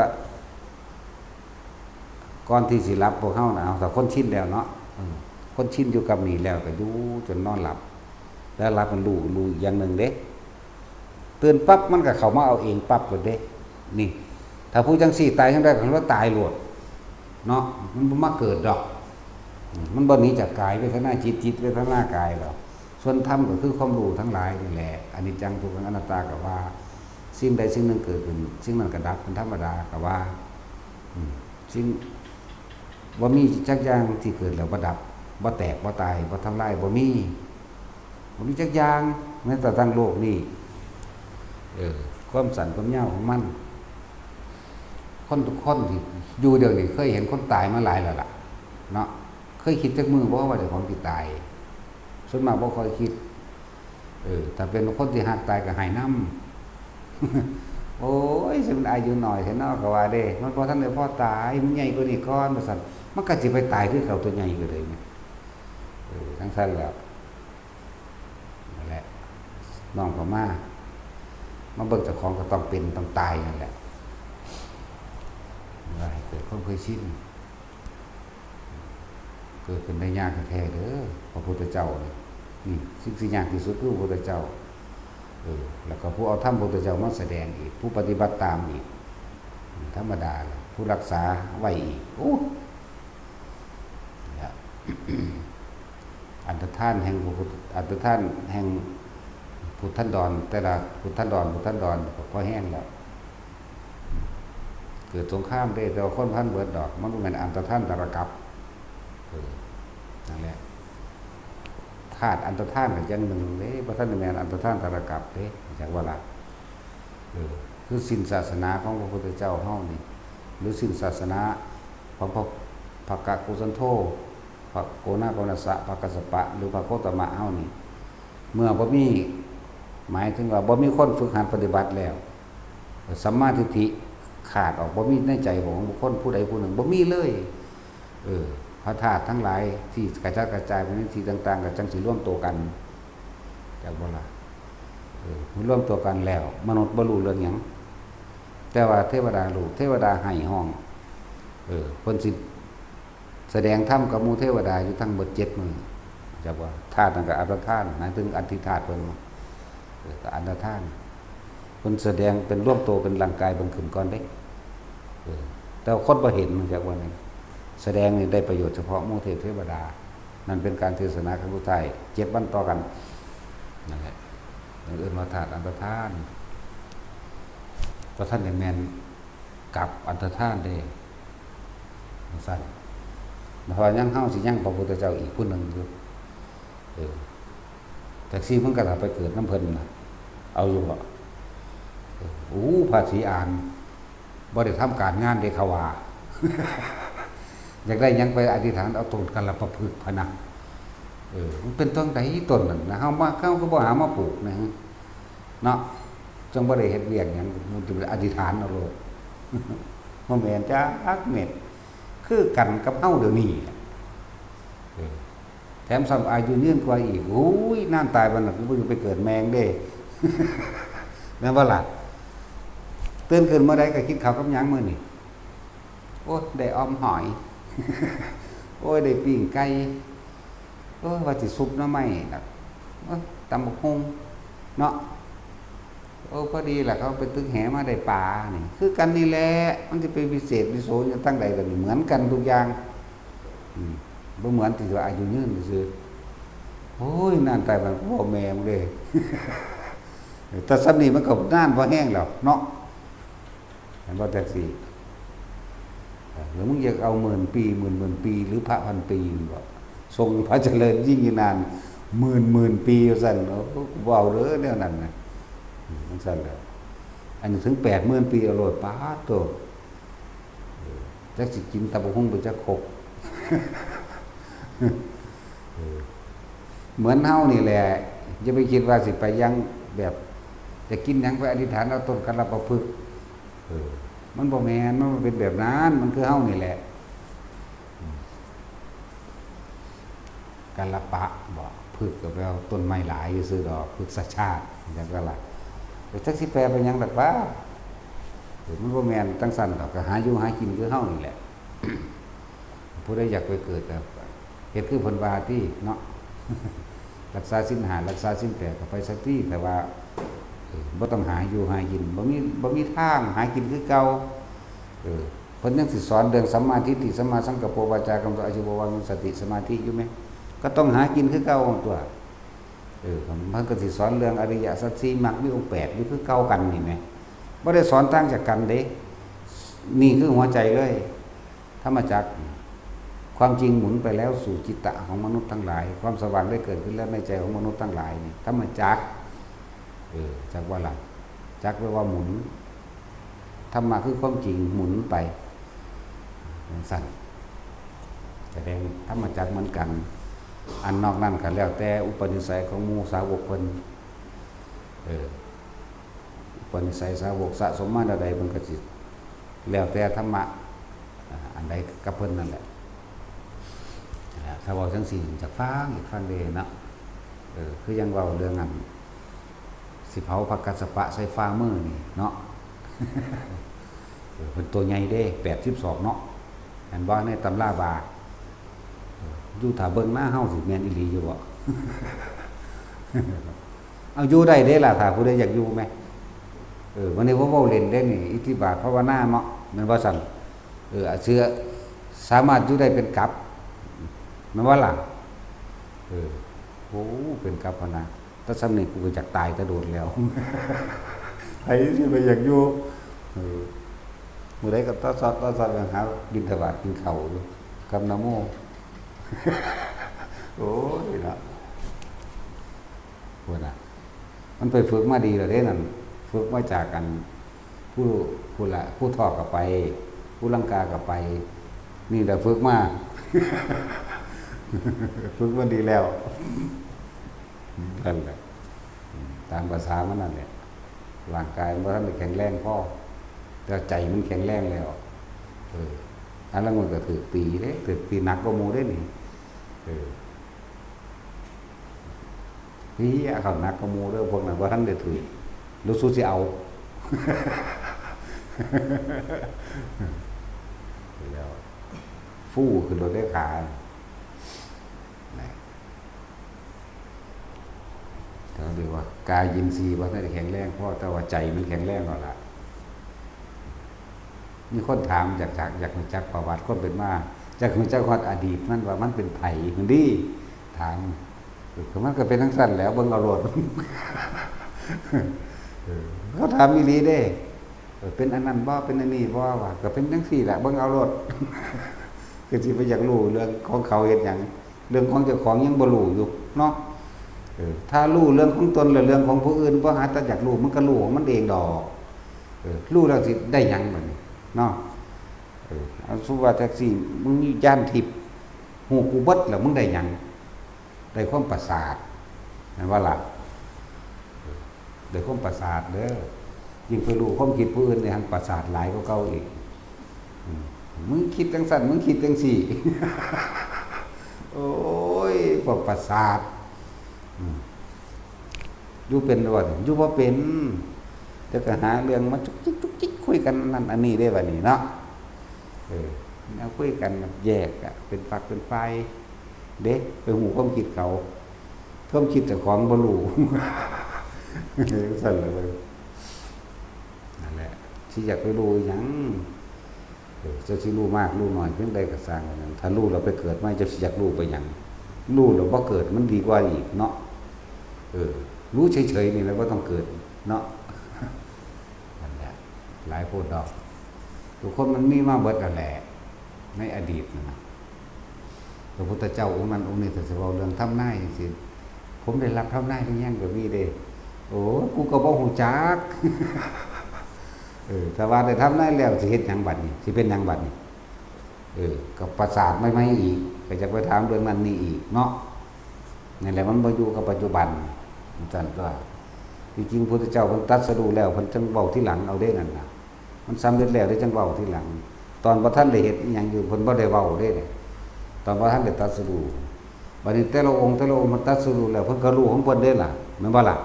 ก่อนที่สิหลับพวกเฮาน่ะ เอา ถ้าคนชินแล้วเนาะ เออ คนชินอยู่กับนี่แล้วก็อยู่จนนอนหลับ แล้วหลับมันรู้ รู้อีกอย่างหนึ่งเด้ ตื่นปั๊บมันก็เข้ามาเอาเองปั๊บเลยเด้ นี่ ถ้าผู้จั่งซี้ตายจั่งใด๋ คันว่าตายโลด เนาะ มันบ่มาเกิดดอก อืม มันบ่หนีจากกายเวทนาจิต จิตเวทนากายดอก ส่วนธรรมก็คือความรู้ทั้งหลายนี่แหละ อนิจจัง ทุกขัง อนัตตา ก็ว่า สิ่งใดสิ่งหนึ่งเกิดขึ้น สิ่งนั้นก็ดับเป็นธรรมดา ก็ว่า อืม สิ่ง บ่มีจักอย่างที่เกิดแล้วบ่ดับ บ่แตก บ่ตาย บ่ทำลาย บ่มี บ่มีจักอย่าง แม้แต่ทั้งโลกนี่ เออ ความสั้นความยาวของมัน คนทุกคนที่อยู่เดี๋ยวนี้เคยเห็นคนตายมาหลายแล้วล่ะ เนาะ เคยคิดจักมื้อบ่ว่าเจ้าของสิตาย ส่วนมากบ่ค่อยคิด เออ ถ้าเป็นคนที่ฮักตายก็ไห้นำ โอ้ย สิมันอายุน้อยแท้เนาะ ก็ว่าเด้ มันบ่ทันได้พอตาย มันใหญ่กว่านี้ก่อน ว่าซั่น มันก็สิไปตายคือเขาตัวใหญ่กว่าเดิม เออ จั่งซั้นแหละ นั่นแหละ น้องก็มา มาเบิ่งเจ้าของก็ต้องเป็นต้องตายนั่นแหละ ว่าให้เกิดความเคยชิน เกิดขึ้นได้ยากแท้ๆเด้อ พระพุทธเจ้านี่ นี่ สิ่งที่ยากที่สุดคือพระพุทธเจ้า เออ แล้วก็ผู้เอาธรรมพระพุทธเจ้ามาแสดงอีก ผู้ปฏิบัติตามอีก ธรรมดาล่ะ ผู้รักษาไว้อีก โอ้ เนี่ย อันตรธานแห่งพระพุทธ อันตรธานแห่งพุทธันดร แต่ละพุทธันดร พุทธันดร ก็พอแห้งแล้ว เกิดสงครามเด้ แต่ว่าคนพันเบิดดอก มันบ่แม่นอันตรธานตะระกับ เออ นั่นแหละ ธาตุอันตรธานก็อย่างหนึ่งเด้ บ่ทันได้แม่นอันตรธานตะระกับเด้ จักว่าล่ะ เออ คือสิ้นศาสนาของพระพุทธเจ้าเฮานี่ หรือสิ้นศาสนาของพระ พระกะกุสันโธ พระโกนาโกนัสสะ พระกัสสปะ หรือพระโคตมะเฮานี่ เมื่อบ่มี หมายถึงว่าบ่มีคนฝึกหัดปฏิบัติแล้ว สัมมาทิฏฐิขาดออก บ่มีในใจของบุคคลผู้ใดผู้หนึ่ง บ่มีเลย เออ พระธาตุทั้งหลายที่กระจัดกระจายไปในที่ต่างๆ ก็จั่งสิรวมตัวกัน จักบ่ล่ะ เออ มันรวมตัวกันแล้ว มนุษย์บ่รู้เรื่องหยัง แต่ว่าเทวดารู้ เทวดาไห้ฮ้อง เออ เพิ่นสิแสดงธรรมกับหมู่เทวดาอยู่ทั้งเบิดเจ็ดมื้อ จักว่า ธาตุนั่นก็อันตรธาน หมายถึงอันที่ธาตุเพิ่น เออ ก็อันตรธาน เพิ่นแสดงเป็นรวมตัวเป็นร่างกายเพิ่นขึ้นก่อนเด้ เออ แต่ว่าคนบ่เห็น จักว่านี่ แสดงนี่ได้ประโยชน์เฉพาะหมู่เทพเทวดา นั่นเป็นการเทศนาครั้งสุดท้าย เจ็ดวันต่อกัน นั่นแหละ เอิ้นว่าธาตุอันตรธาน บ่ทันได้แม่นกับอันตรธานเด้ จั่งซั้น เพราะว่ายัง เฮาสิยังพระพุทธเจ้าอีกผู้หนึ่งอยู่ เออ จักซี่มันก็ถ้าไปเกิดนำเพิ่นน่ะ เอาอยู่บ่ เออ โอ้ พระศรีอาน บ่ได้ทำการงานเด้เขาว่า อยากได้หยังไปอธิษฐานเอาต้นกัลปะพฤกษ์พะนะ เออ มันเป็นต้นใดต้นนั่นนะ เฮามา เฮาก็บ่หามาปลูกนะ เนาะ จั่งบ่ได้เฮ็ดเวียกหยัง มันจะไปอธิษฐานเอาโลด บ่แม่นจักเม็ด คือกันกับเฮาเดี๋ยวนี้แหละ เออ แถมซ้ำอายุยืนกว่าอีก โอ้ย นานตายปานนั้น กูบ่ไปเกิดแม่งเด้ แม่นบ่ล่ะ ตื่นขึ้นเมื่อใดก็กินข้าวกับหยังมื้อนี้ โอ้ย ได้อ่อมหอย โอ้ย ได้ปิ้งไก่ โอ้ย ว่าสิซุปหน่อไม้ดอก โอ้ย ตำบักหุ่ง เนาะ โอ้ พอดีล่ะ เขาไปตึกแหมาได้ปลานี่ คือกันนี่แหละ มันสิไปวิเศษวิโสอยู่ทางใดล่ะนี่ เหมือนกันทุกอย่าง อืม บ่เหมือนที่ว่าอายุยืนซื่อ โอ้ย นานตายมันพ่อแม่มึงเด้ แต่ส่ำนี้มันก็นานพอแฮงแล้วเนาะ แม่นบ่ จั่งซี้ เออ หรือมึงอยากเอาหมื่นปี หมื่นหมื่นปี หรือพระพันปี มึงก็ทรงพระเจริญยิ่งยืนนาน หมื่นหมื่นปี ว่าซั่น โอ้ กูบ่เอาเด้อแนวนั้นนะ อืม จั่งซั้นแหละ อันนี้ถึงแปดหมื่นปี เอาโลด ป๊าดโธ่ เออ จักสิกินตำบักหุ่งไปจักครก เออ เหมือนเฮานี่แหละ อย่าไปคิดว่าสิไปยังแบบ จะกินหยังไปอธิษฐานเอาต้นกัลปะพฤกษ์ เออ มันบ่แม่น มันบ่เป็นแบบนั้น มันคือเฮานี่แหละ อืม กัลปะบ่ พฤกษ์ก็แปลว่าต้นไม้หลายซื่อดอก พฤกษชาติ จั่งซั้นล่ะ แต่จักสิแปลเป็นหยังดอกว่า เออ มันบ่แม่นจั่งซั้นดอก ก็หาอยู่หากินคือเฮานี่แหละ ผู้ใดอยากไปเกิดก็เฮ็ดคือเพิ่นว่าติเนาะ รักษาศีลห้า รักษาศีลแปดก็ไปซะติ แต่ว่า เออ บ่ต้องหาอยู่หากิน บ่มี บ่มีทางหากินคือเก่า เออ เพิ่นยังสิสอนเรื่องสัมมาทิฏฐิ สัมมาสังกัปโป วาจากำ อาชีวะ วา สติ สมาธิอยู่แหม ก็ต้องหากินคือเก่าตั๊ว เออ มันก็สิสอนเรื่องอริยสัจสี่ มรรค มีองค์แปดอยู่คือเก่ากันนี่แหม บ่ได้สอนต่างจากกันเด้ นี่คือหัวใจเลย ธรรมจักร ความจริงหมุนไปแล้วสู่จิตตะของมนุษย์ทั้งหลาย ความสว่างได้เกิดขึ้นแล้วในใจของมนุษย์ทั้งหลายนี่ ธรรมจักร เออ จักว่าล่ะ จักรแปลว่าหมุน ธรรมะคือความจริงหมุนไป จั่งซั้น แสดงธรรมจักรเหมือนกัน อันนอกนั้นก็แล้วแต่อุปนิสัยของหมู่สาวกเพิ่น เออ อุปนิสัยสาวกสะสมมาแนวใด เพิ่นก็สิแล้วแต่ธรรมะ อ่า อันใดกับเพิ่นนั่นแหละ อ่า ถ้าเว้าจั่งซี้ อยากฟัง อยากฟังเด้เนาะ เออ คือยังเว้าเรื่องอัน สิเผาพระกัสสปะใส่ฝ่ามือนี่เนาะ เออ เพิ่นตัวใหญ่เด้ แปดสิบศอกเนาะ แม่นบ่ ในตำราว่า เออ อยู่ถ้าเบิ่งหน้าเฮาสิแม่นอีหลีอยู่บ่ เอาอยู่ได้เด้ล่ะ ถ้าผู้ใดอยากอยู่แหม เออ วันนี้ผมเว้าเล่นเด้นี่ อิทธิบาทภาวนาเนาะ แม่นบ่ซั่น เออ เชื่อ สามารถอยู่ได้เป็นกับ แม่นบ่ล่ะ เออ โอ้ เป็นกับพะนะ แต่ส่ำนี้กูก็อยากตายแต่โดนแล้ว ไผสิไปอยากอยู่ เออ มื้อใดก็ตอซอดตอซอดไปหาบิณฑบาตกินข้าวอยู่ กับนะโม โอ้ยเนาะ พุ้นน่ะ มันไปฝึกมาดีแล้วเด้นั่น ฝึกมาจากอัน ผู้ ผู้ละ ผู้ทอกก็ไป ผู้ลังกาก็ไป นี่แหละฝึกมา ฝึกมาดีแล้ว นั่นแหละ อืม ตามภาษามันนั่นแหละ ร่างกายมันบ่ทันได้แข็งแรงพอ แต่ใจมันแข็งแรงแล้ว เออ อันนั้นมันก็ถืกตีเด้ ถืกตีหนักกว่าหมู่เด้นี่ เออ เฮ้ย เขาหนักกว่าหมู่เด้อ พวกนั้นบ่ทันได้ถืก หรือสูสิเอา แล้ว ฟูขึ้นรถได้ขา นะ เขาเรียกว่ากายอินทรีย์บ่ทันได้แข็งแรงพอ แต่ว่าใจมันแข็งแรงแล้วล่ะ มีคนถามอยาก อยาก อยากรู้จักประวัติความเป็นมา อยากรู้จักฮอดอดีตมันว่ามันเป็นไผ หั่นติ ถาม เออ มันก็เป็นจั่งซั้นแหล้ว เบิ่งเอาโลด เออ เขาถามอีหลีเด้ เออ เป็นอันนั้นบ่ เป็นอันนี้บ่ ว่า ก็เป็นจั่งซี้แหละ เบิ่งเอาโลด คือสิไปอยากรู้เรื่องของเขาเฮ็ดหยัง เรื่องของเจ้าของยังบ่รู้อยู่เนาะ เออ ถ้ารู้เรื่องของตนและเรื่องของผู้อื่น บ่หาแต่อยากรู้ มันก็รู้ของมันเองดอก เออ รู้แล้วสิได้หยังบัดนี้เนาะ เออ เอาสมมุติว่าจั่งซี้ มึงมีญาณทิพย์ ฮู้กูเบิดแล้ว มึงได้หยัง ได้ความประสาท แม่นบ่ล่ะ เออ ได้ความประสาทเด้อ ยิ่งไปรู้ความคิดผู้อื่นนี่ แฮ่งประสาทหลายกว่าเก่าอีก อืม มึงคิดจั่งซั้น มึงคิดจั่งซี้ โอ้ย พวกประสาท อืม อยู่เป็นบ่นี่ อยู่บ่เป็น แต่ก็หาเรื่องมาจุกจิกจุกจิก คุยกันนั่นอันนี้เด้บัดนี้เนาะ เออ แนวคุยกันแบบแยกอะ เป็นฝักเป็นฝ่ายเด้ ไปฮู้ความคิดเขา ความคิดเจ้าของบ่รู้ จั่งซั้นล่ะเว้ย นั่นแหละ สิอยากไปรู้อิหยัง เออ เจ้าสิรู้มากรู้น้อยเพียงใดก็ซ่างว่าหยัง ถ้ารู้แล้วไปเกิดใหม่ เจ้าสิอยากรู้ไปหยัง รู้แล้วบ่เกิดมันดีกว่าอีกเนาะ เออ รู้เฉยๆนี่แหละ บ่ต้องเกิดเนาะ นั่นแหละ หลายโพดดอก ทุกคนมันมีมาเบิดนั่นแหละ ในอดีตนั่นน่ะ พระพุทธเจ้าองค์นั้นองค์นี้ ถ้าสิเว้าเรื่องทำนายจั่งซี้ ผมได้รับทำนายหรือยังก็มีเด้ โอ้ กูก็บ่ฮู้จัก เออ ถ้าว่าได้ทำนายแล้วสิเฮ็ดหยังบัดนี้ สิเป็นหยังบัดนี้ เออ ก็ประสาทใหม่ๆอีก ก็จะไปถามเรื่องนั้นนี่อีกเนาะ นั่นแหละ มันบ่อยู่กับปัจจุบัน จั่งซั้นตั๊ว ที่จริงพุทธเจ้าเพิ่นตรัสรู้แล้ว เพิ่นจั่งเว้าทีหลังเอาเด้นั่นน่ะ มันสำเร็จแล้วเด้จั่งเว้าทีหลัง ตอนบ่ทันได้เฮ็ดอิหยังอยู่ เพิ่นบ่ได้เว้าเด้ ตอนบ่ทันได้ตรัสรู้ บัดนี้แต่ละองค์ แต่ละองค์เพิ่นตรัสรู้แล้ว เพิ่นก็รู้ของเพิ่นเด้ล่ะ แม่นบ่ล่ะ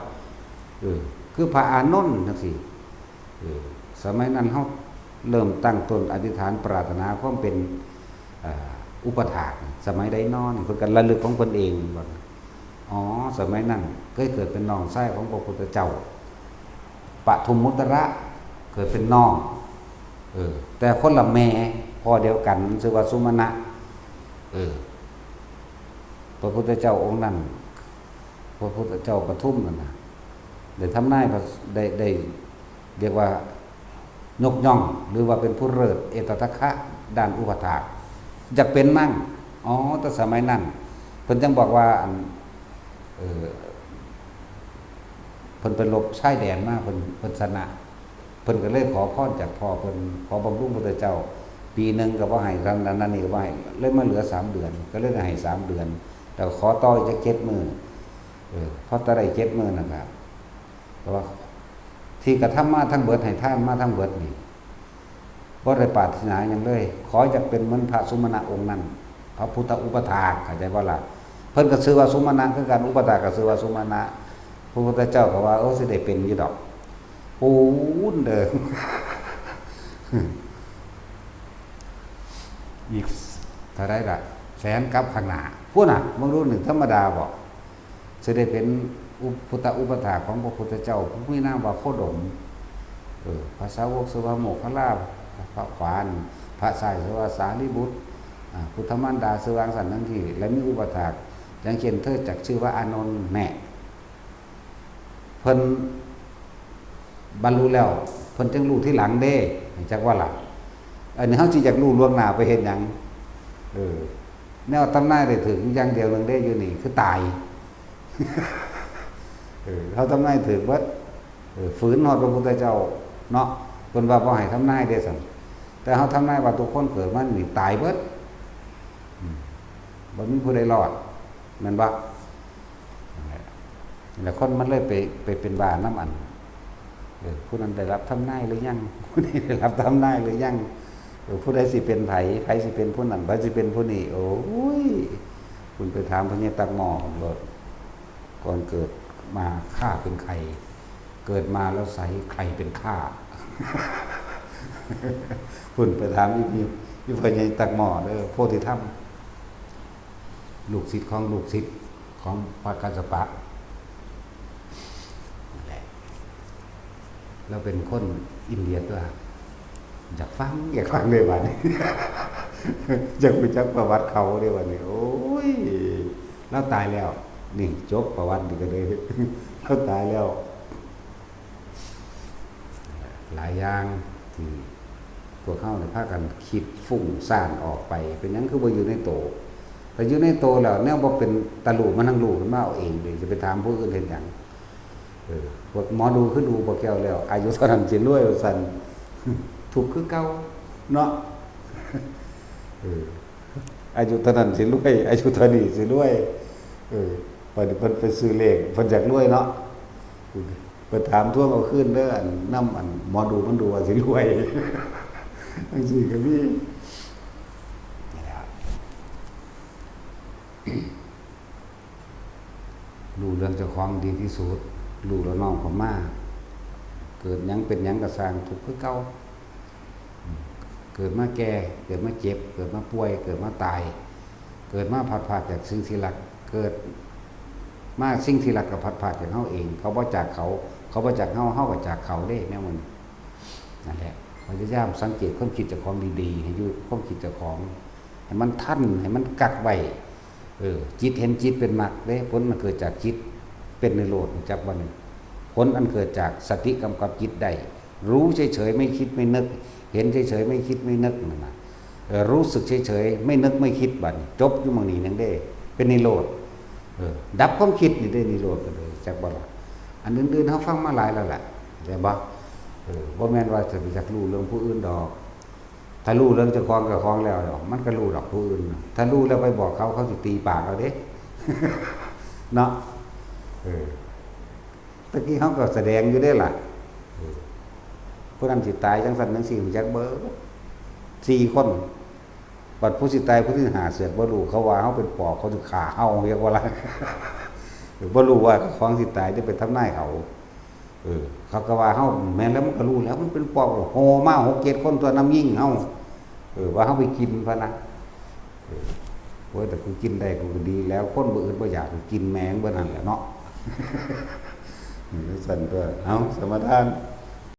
เออ คือพระอานนท์จั่งซี้ เออ สมัยนั้นเฮาเริ่มตั้งต้นอธิษฐานปรารถนาความเป็น อ่า อุปถาก สมัยใดน้อนี่ เพิ่นก็ระลึกของเพิ่นเอง ว่า อ๋อ สมัยนั้นเคยเกิดเป็นน้องชายของพระพุทธเจ้า ปทุมมุตตระ เกิดเป็นน้อง เออ แต่คนละแม่ พ่อเดียวกัน ชื่อว่าสุมาณะ เออ พระพุทธเจ้าองค์นั้น พระพุทธเจ้าปทุมนั่นน่ะ ได้ทำนายพระ ได้ ได้ เรียกว่ายกย่อง หรือว่าเป็นผู้เลิศเอตทัคคะด้านอุปถาก อยากเป็นมั่ง อ๋อ แต่สมัยนั้น เพิ่นจั่งบอกว่า อัน เอ่อ เพิ่นไปรบชายแดนมา เพิ่น เพิ่นชนะ เพิ่นก็เลยขอพรจากพ่อเพิ่น ขอบำรุงพระพุทธเจ้า ปีหนึ่งก็บ่ให้ ครั้งนั้นนี่ก็บ่ให้ เลยมาเหลือสามเดือน ก็เลยได้ให้สามเดือน แล้วขอต่ออีกจักเจ็ดมื้อ เออ พอแต่ได้เจ็ดมื้อนั่นล่ะ แต่ว่าที่กระทำมาทั้งเบิด ให้ทานมาทั้งเบิดนี่ บ่ได้ปรารถนาหยังเลย ขออยากเป็นเหมือนพระสุมาณะองค์นั้น พระพุทธอุปถาก เข้าใจบ่ล่ะ เพิ่นก็ชื่อว่าสุมาณะคือกัน อุปถากก็ชื่อว่าสุมาณะ พระพุทธเจ้าก็ว่า โอ้ สิได้เป็นอยู่ดอก ปูนเด้อ อีกเท่าใดล่ะ แสนกับข้างหน้า พู้นน่ะ มึงรู้หนึ่งธรรมดาบ่ สิได้เป็นอุป- พุทธอุปถากของพระพุทธเจ้า ผู้มีนามว่าโคดม เออ พระสาวกชื่อว่าโมคคัลลา พระขวา พระซ้ายชื่อว่าสารีบุตร อ่า พุทธมารดาชื่อว่าจั่งซั้นจั่งซี้ และมีอุปถาก อย่างเช่น เธอจักชื่อว่าอานนท์แน่ เพิ่นบรรลุแล้ว เพิ่นจั่งรู้ทีหลังเด้ จักว่าล่ะ อันนี้เฮาสิอยากรู้ล่วงหน้าไปเฮ็ดหยัง เออ แนวทำนายได้ถืกอย่างเดียวหนึ่งเด้อยู่นี่ คือตาย เออ เฮาทำนายถืกเบิด เออ ฝืนฮอดพระพุทธเจ้าเนาะ เพิ่นว่าบ่ให้ทำนายเด้ซั่น แต่เฮาทำนายว่าทุกคนเกิดมานี่ตายเบิด อืม บ่มีผู้ใดรอด แม่นบ่ นั่นแหละ แล้วคนมันเลยไป ไปเป็นบ้านำอัน เออ ผู้นั้นได้รับทำนายหรือยัง ผู้นี้ได้รับทำนายหรือยัง เออ ผู้ใดสิเป็นไผ ไผสิเป็นผู้นั้น ไผสิเป็นผู้นี้ โอ้ย คุณไปถามพญาตั๊กหม้อโลด ก่อนเกิด มาข้าเป็นใคร เกิดมาแล้วใสใครเป็นข้า คุณไปถามอีพีอีพ่อใหญ่ตักหม้อเด้อ โพธิธรรม ลูกศิษย์ของลูกศิษย์ของพระกัสสปะนั่นแหละ แล้วเป็นคนอินเดียตัว อยากฟัง อยากฟังเลยวันนี้ อยากรู้จักประวัติเขาเลยวันนี้ โอ้ย แล้วตายแล้ว นี่จบประวัตินี่ก็เลย แล้วตายแล้ว หลายอย่างที่พวกเขาเนี่ยพากันคิดฟุ้งซ่านออกไป เป็นหยังคือบ่อยู่ในโต แต่อยู่ในโตแล้วแนวบ่เป็นตาลูมันทั้งลูมันมาเอาเองเลย จะไปถามผู้อื่นเห็นหยัง เออ พวกหมอดูคือดูพวกแก้วแล้ว อายุเท่านั้นสิรวยว่าซั่น ทุกข์คือเก่าเนาะ เออ อายุเท่านั้นสิรวย อายุเท่านี้สิรวย เออ บัดนี้เพิ่นไปซื้อเลข เพิ่นอยากรวยเนาะ เพิ่นถามทวงเอาคืนเด้อ อันนำอันหมอดูมันดูว่าสิรวย จังซี่ก็มี นี่แหละ รู้เรื่องเจ้าของดีที่สุด รู้แล้วน้อมเข้ามา เกิดหยังเป็นหยังก็ซ่าง ทุกข์คือเก่า เกิดมาแก่ เกิดมาเจ็บ เกิดมาป่วย เกิดมาตาย เกิดมาพลัดพรากจากสิ่งที่รัก เกิดมาสิ่งที่รักก็พลัดพรากจากเฮาเอง เขาบ่จากเขา เขาบ่จากเฮา เฮาก็จากเขาเด้ แนวมัน นั่นแหละ พยายามสังเกตความคิดเจ้าของดีๆ ให้อยู่ความคิดเจ้าของ ให้มันทัน ให้มันกักไว้ เออ จิตเห็นจิตเป็นมรรคเด้ ผลมันเกิดจากจิตเป็นนิโรธ จักวันหนึ่ง ผลอันเกิดจากสติกำกับจิตได้ รู้เฉยๆ ไม่คิดไม่นึก เห็นเฉยๆ ไม่คิดไม่นึกนั่นน่ะ เออ รู้สึกเฉยๆ ไม่นึกไม่คิด บัดนี้จบอยู่หม่องนี้หนึ่งเด้ เป็นนิโรธ เออ ดับความคิดนี่ได้นิโรธก็เลย จักบ่ล่ะ อันอื่นๆ เฮาฟังมาหลายแล้วแหละ แต่บ่ เออ บ่แม่นว่าจะไปอยากรู้เรื่องผู้อื่นดอก ถ้ารู้เรื่องเจ้าของกับของแล้วดอก มันก็รู้ดอกผู้อื่น ถ้ารู้แล้วไปบอกเขา เขาสิตีปากเอาเด้ เนาะ เออ ตะกี้เขาก็แสดงอยู่เด้ล่ะ เออ ผู้นั้นสิตายจังซั่นจังซี่ รู้จักเบิด สี่คน บัดผู้สิตายผู้ที่ห้าเสือกบ่รู้ เขาว่าเขาเป็นปอบ เขาสิฆ่าเขา เรียกว่าอะไร บ่รู้ว่าของสิตายจะไปทำนายเขา เออ เขาก็ว่าเขา แม่นแล้วมันก็รู้แล้ว มันเป็นปอบ โหมาหกเจ็ดคนตัวนำยิงเขา เออ ว่าเขาไปกินพะนะ เออ โอ้ย แต่กูกินได้กูก็ดีแล้ว คนบ่อึดบ่อยากกูกินแม่งเบิดนั่นแหละเนาะ เออ ซั่นตัว เอา สมาทาน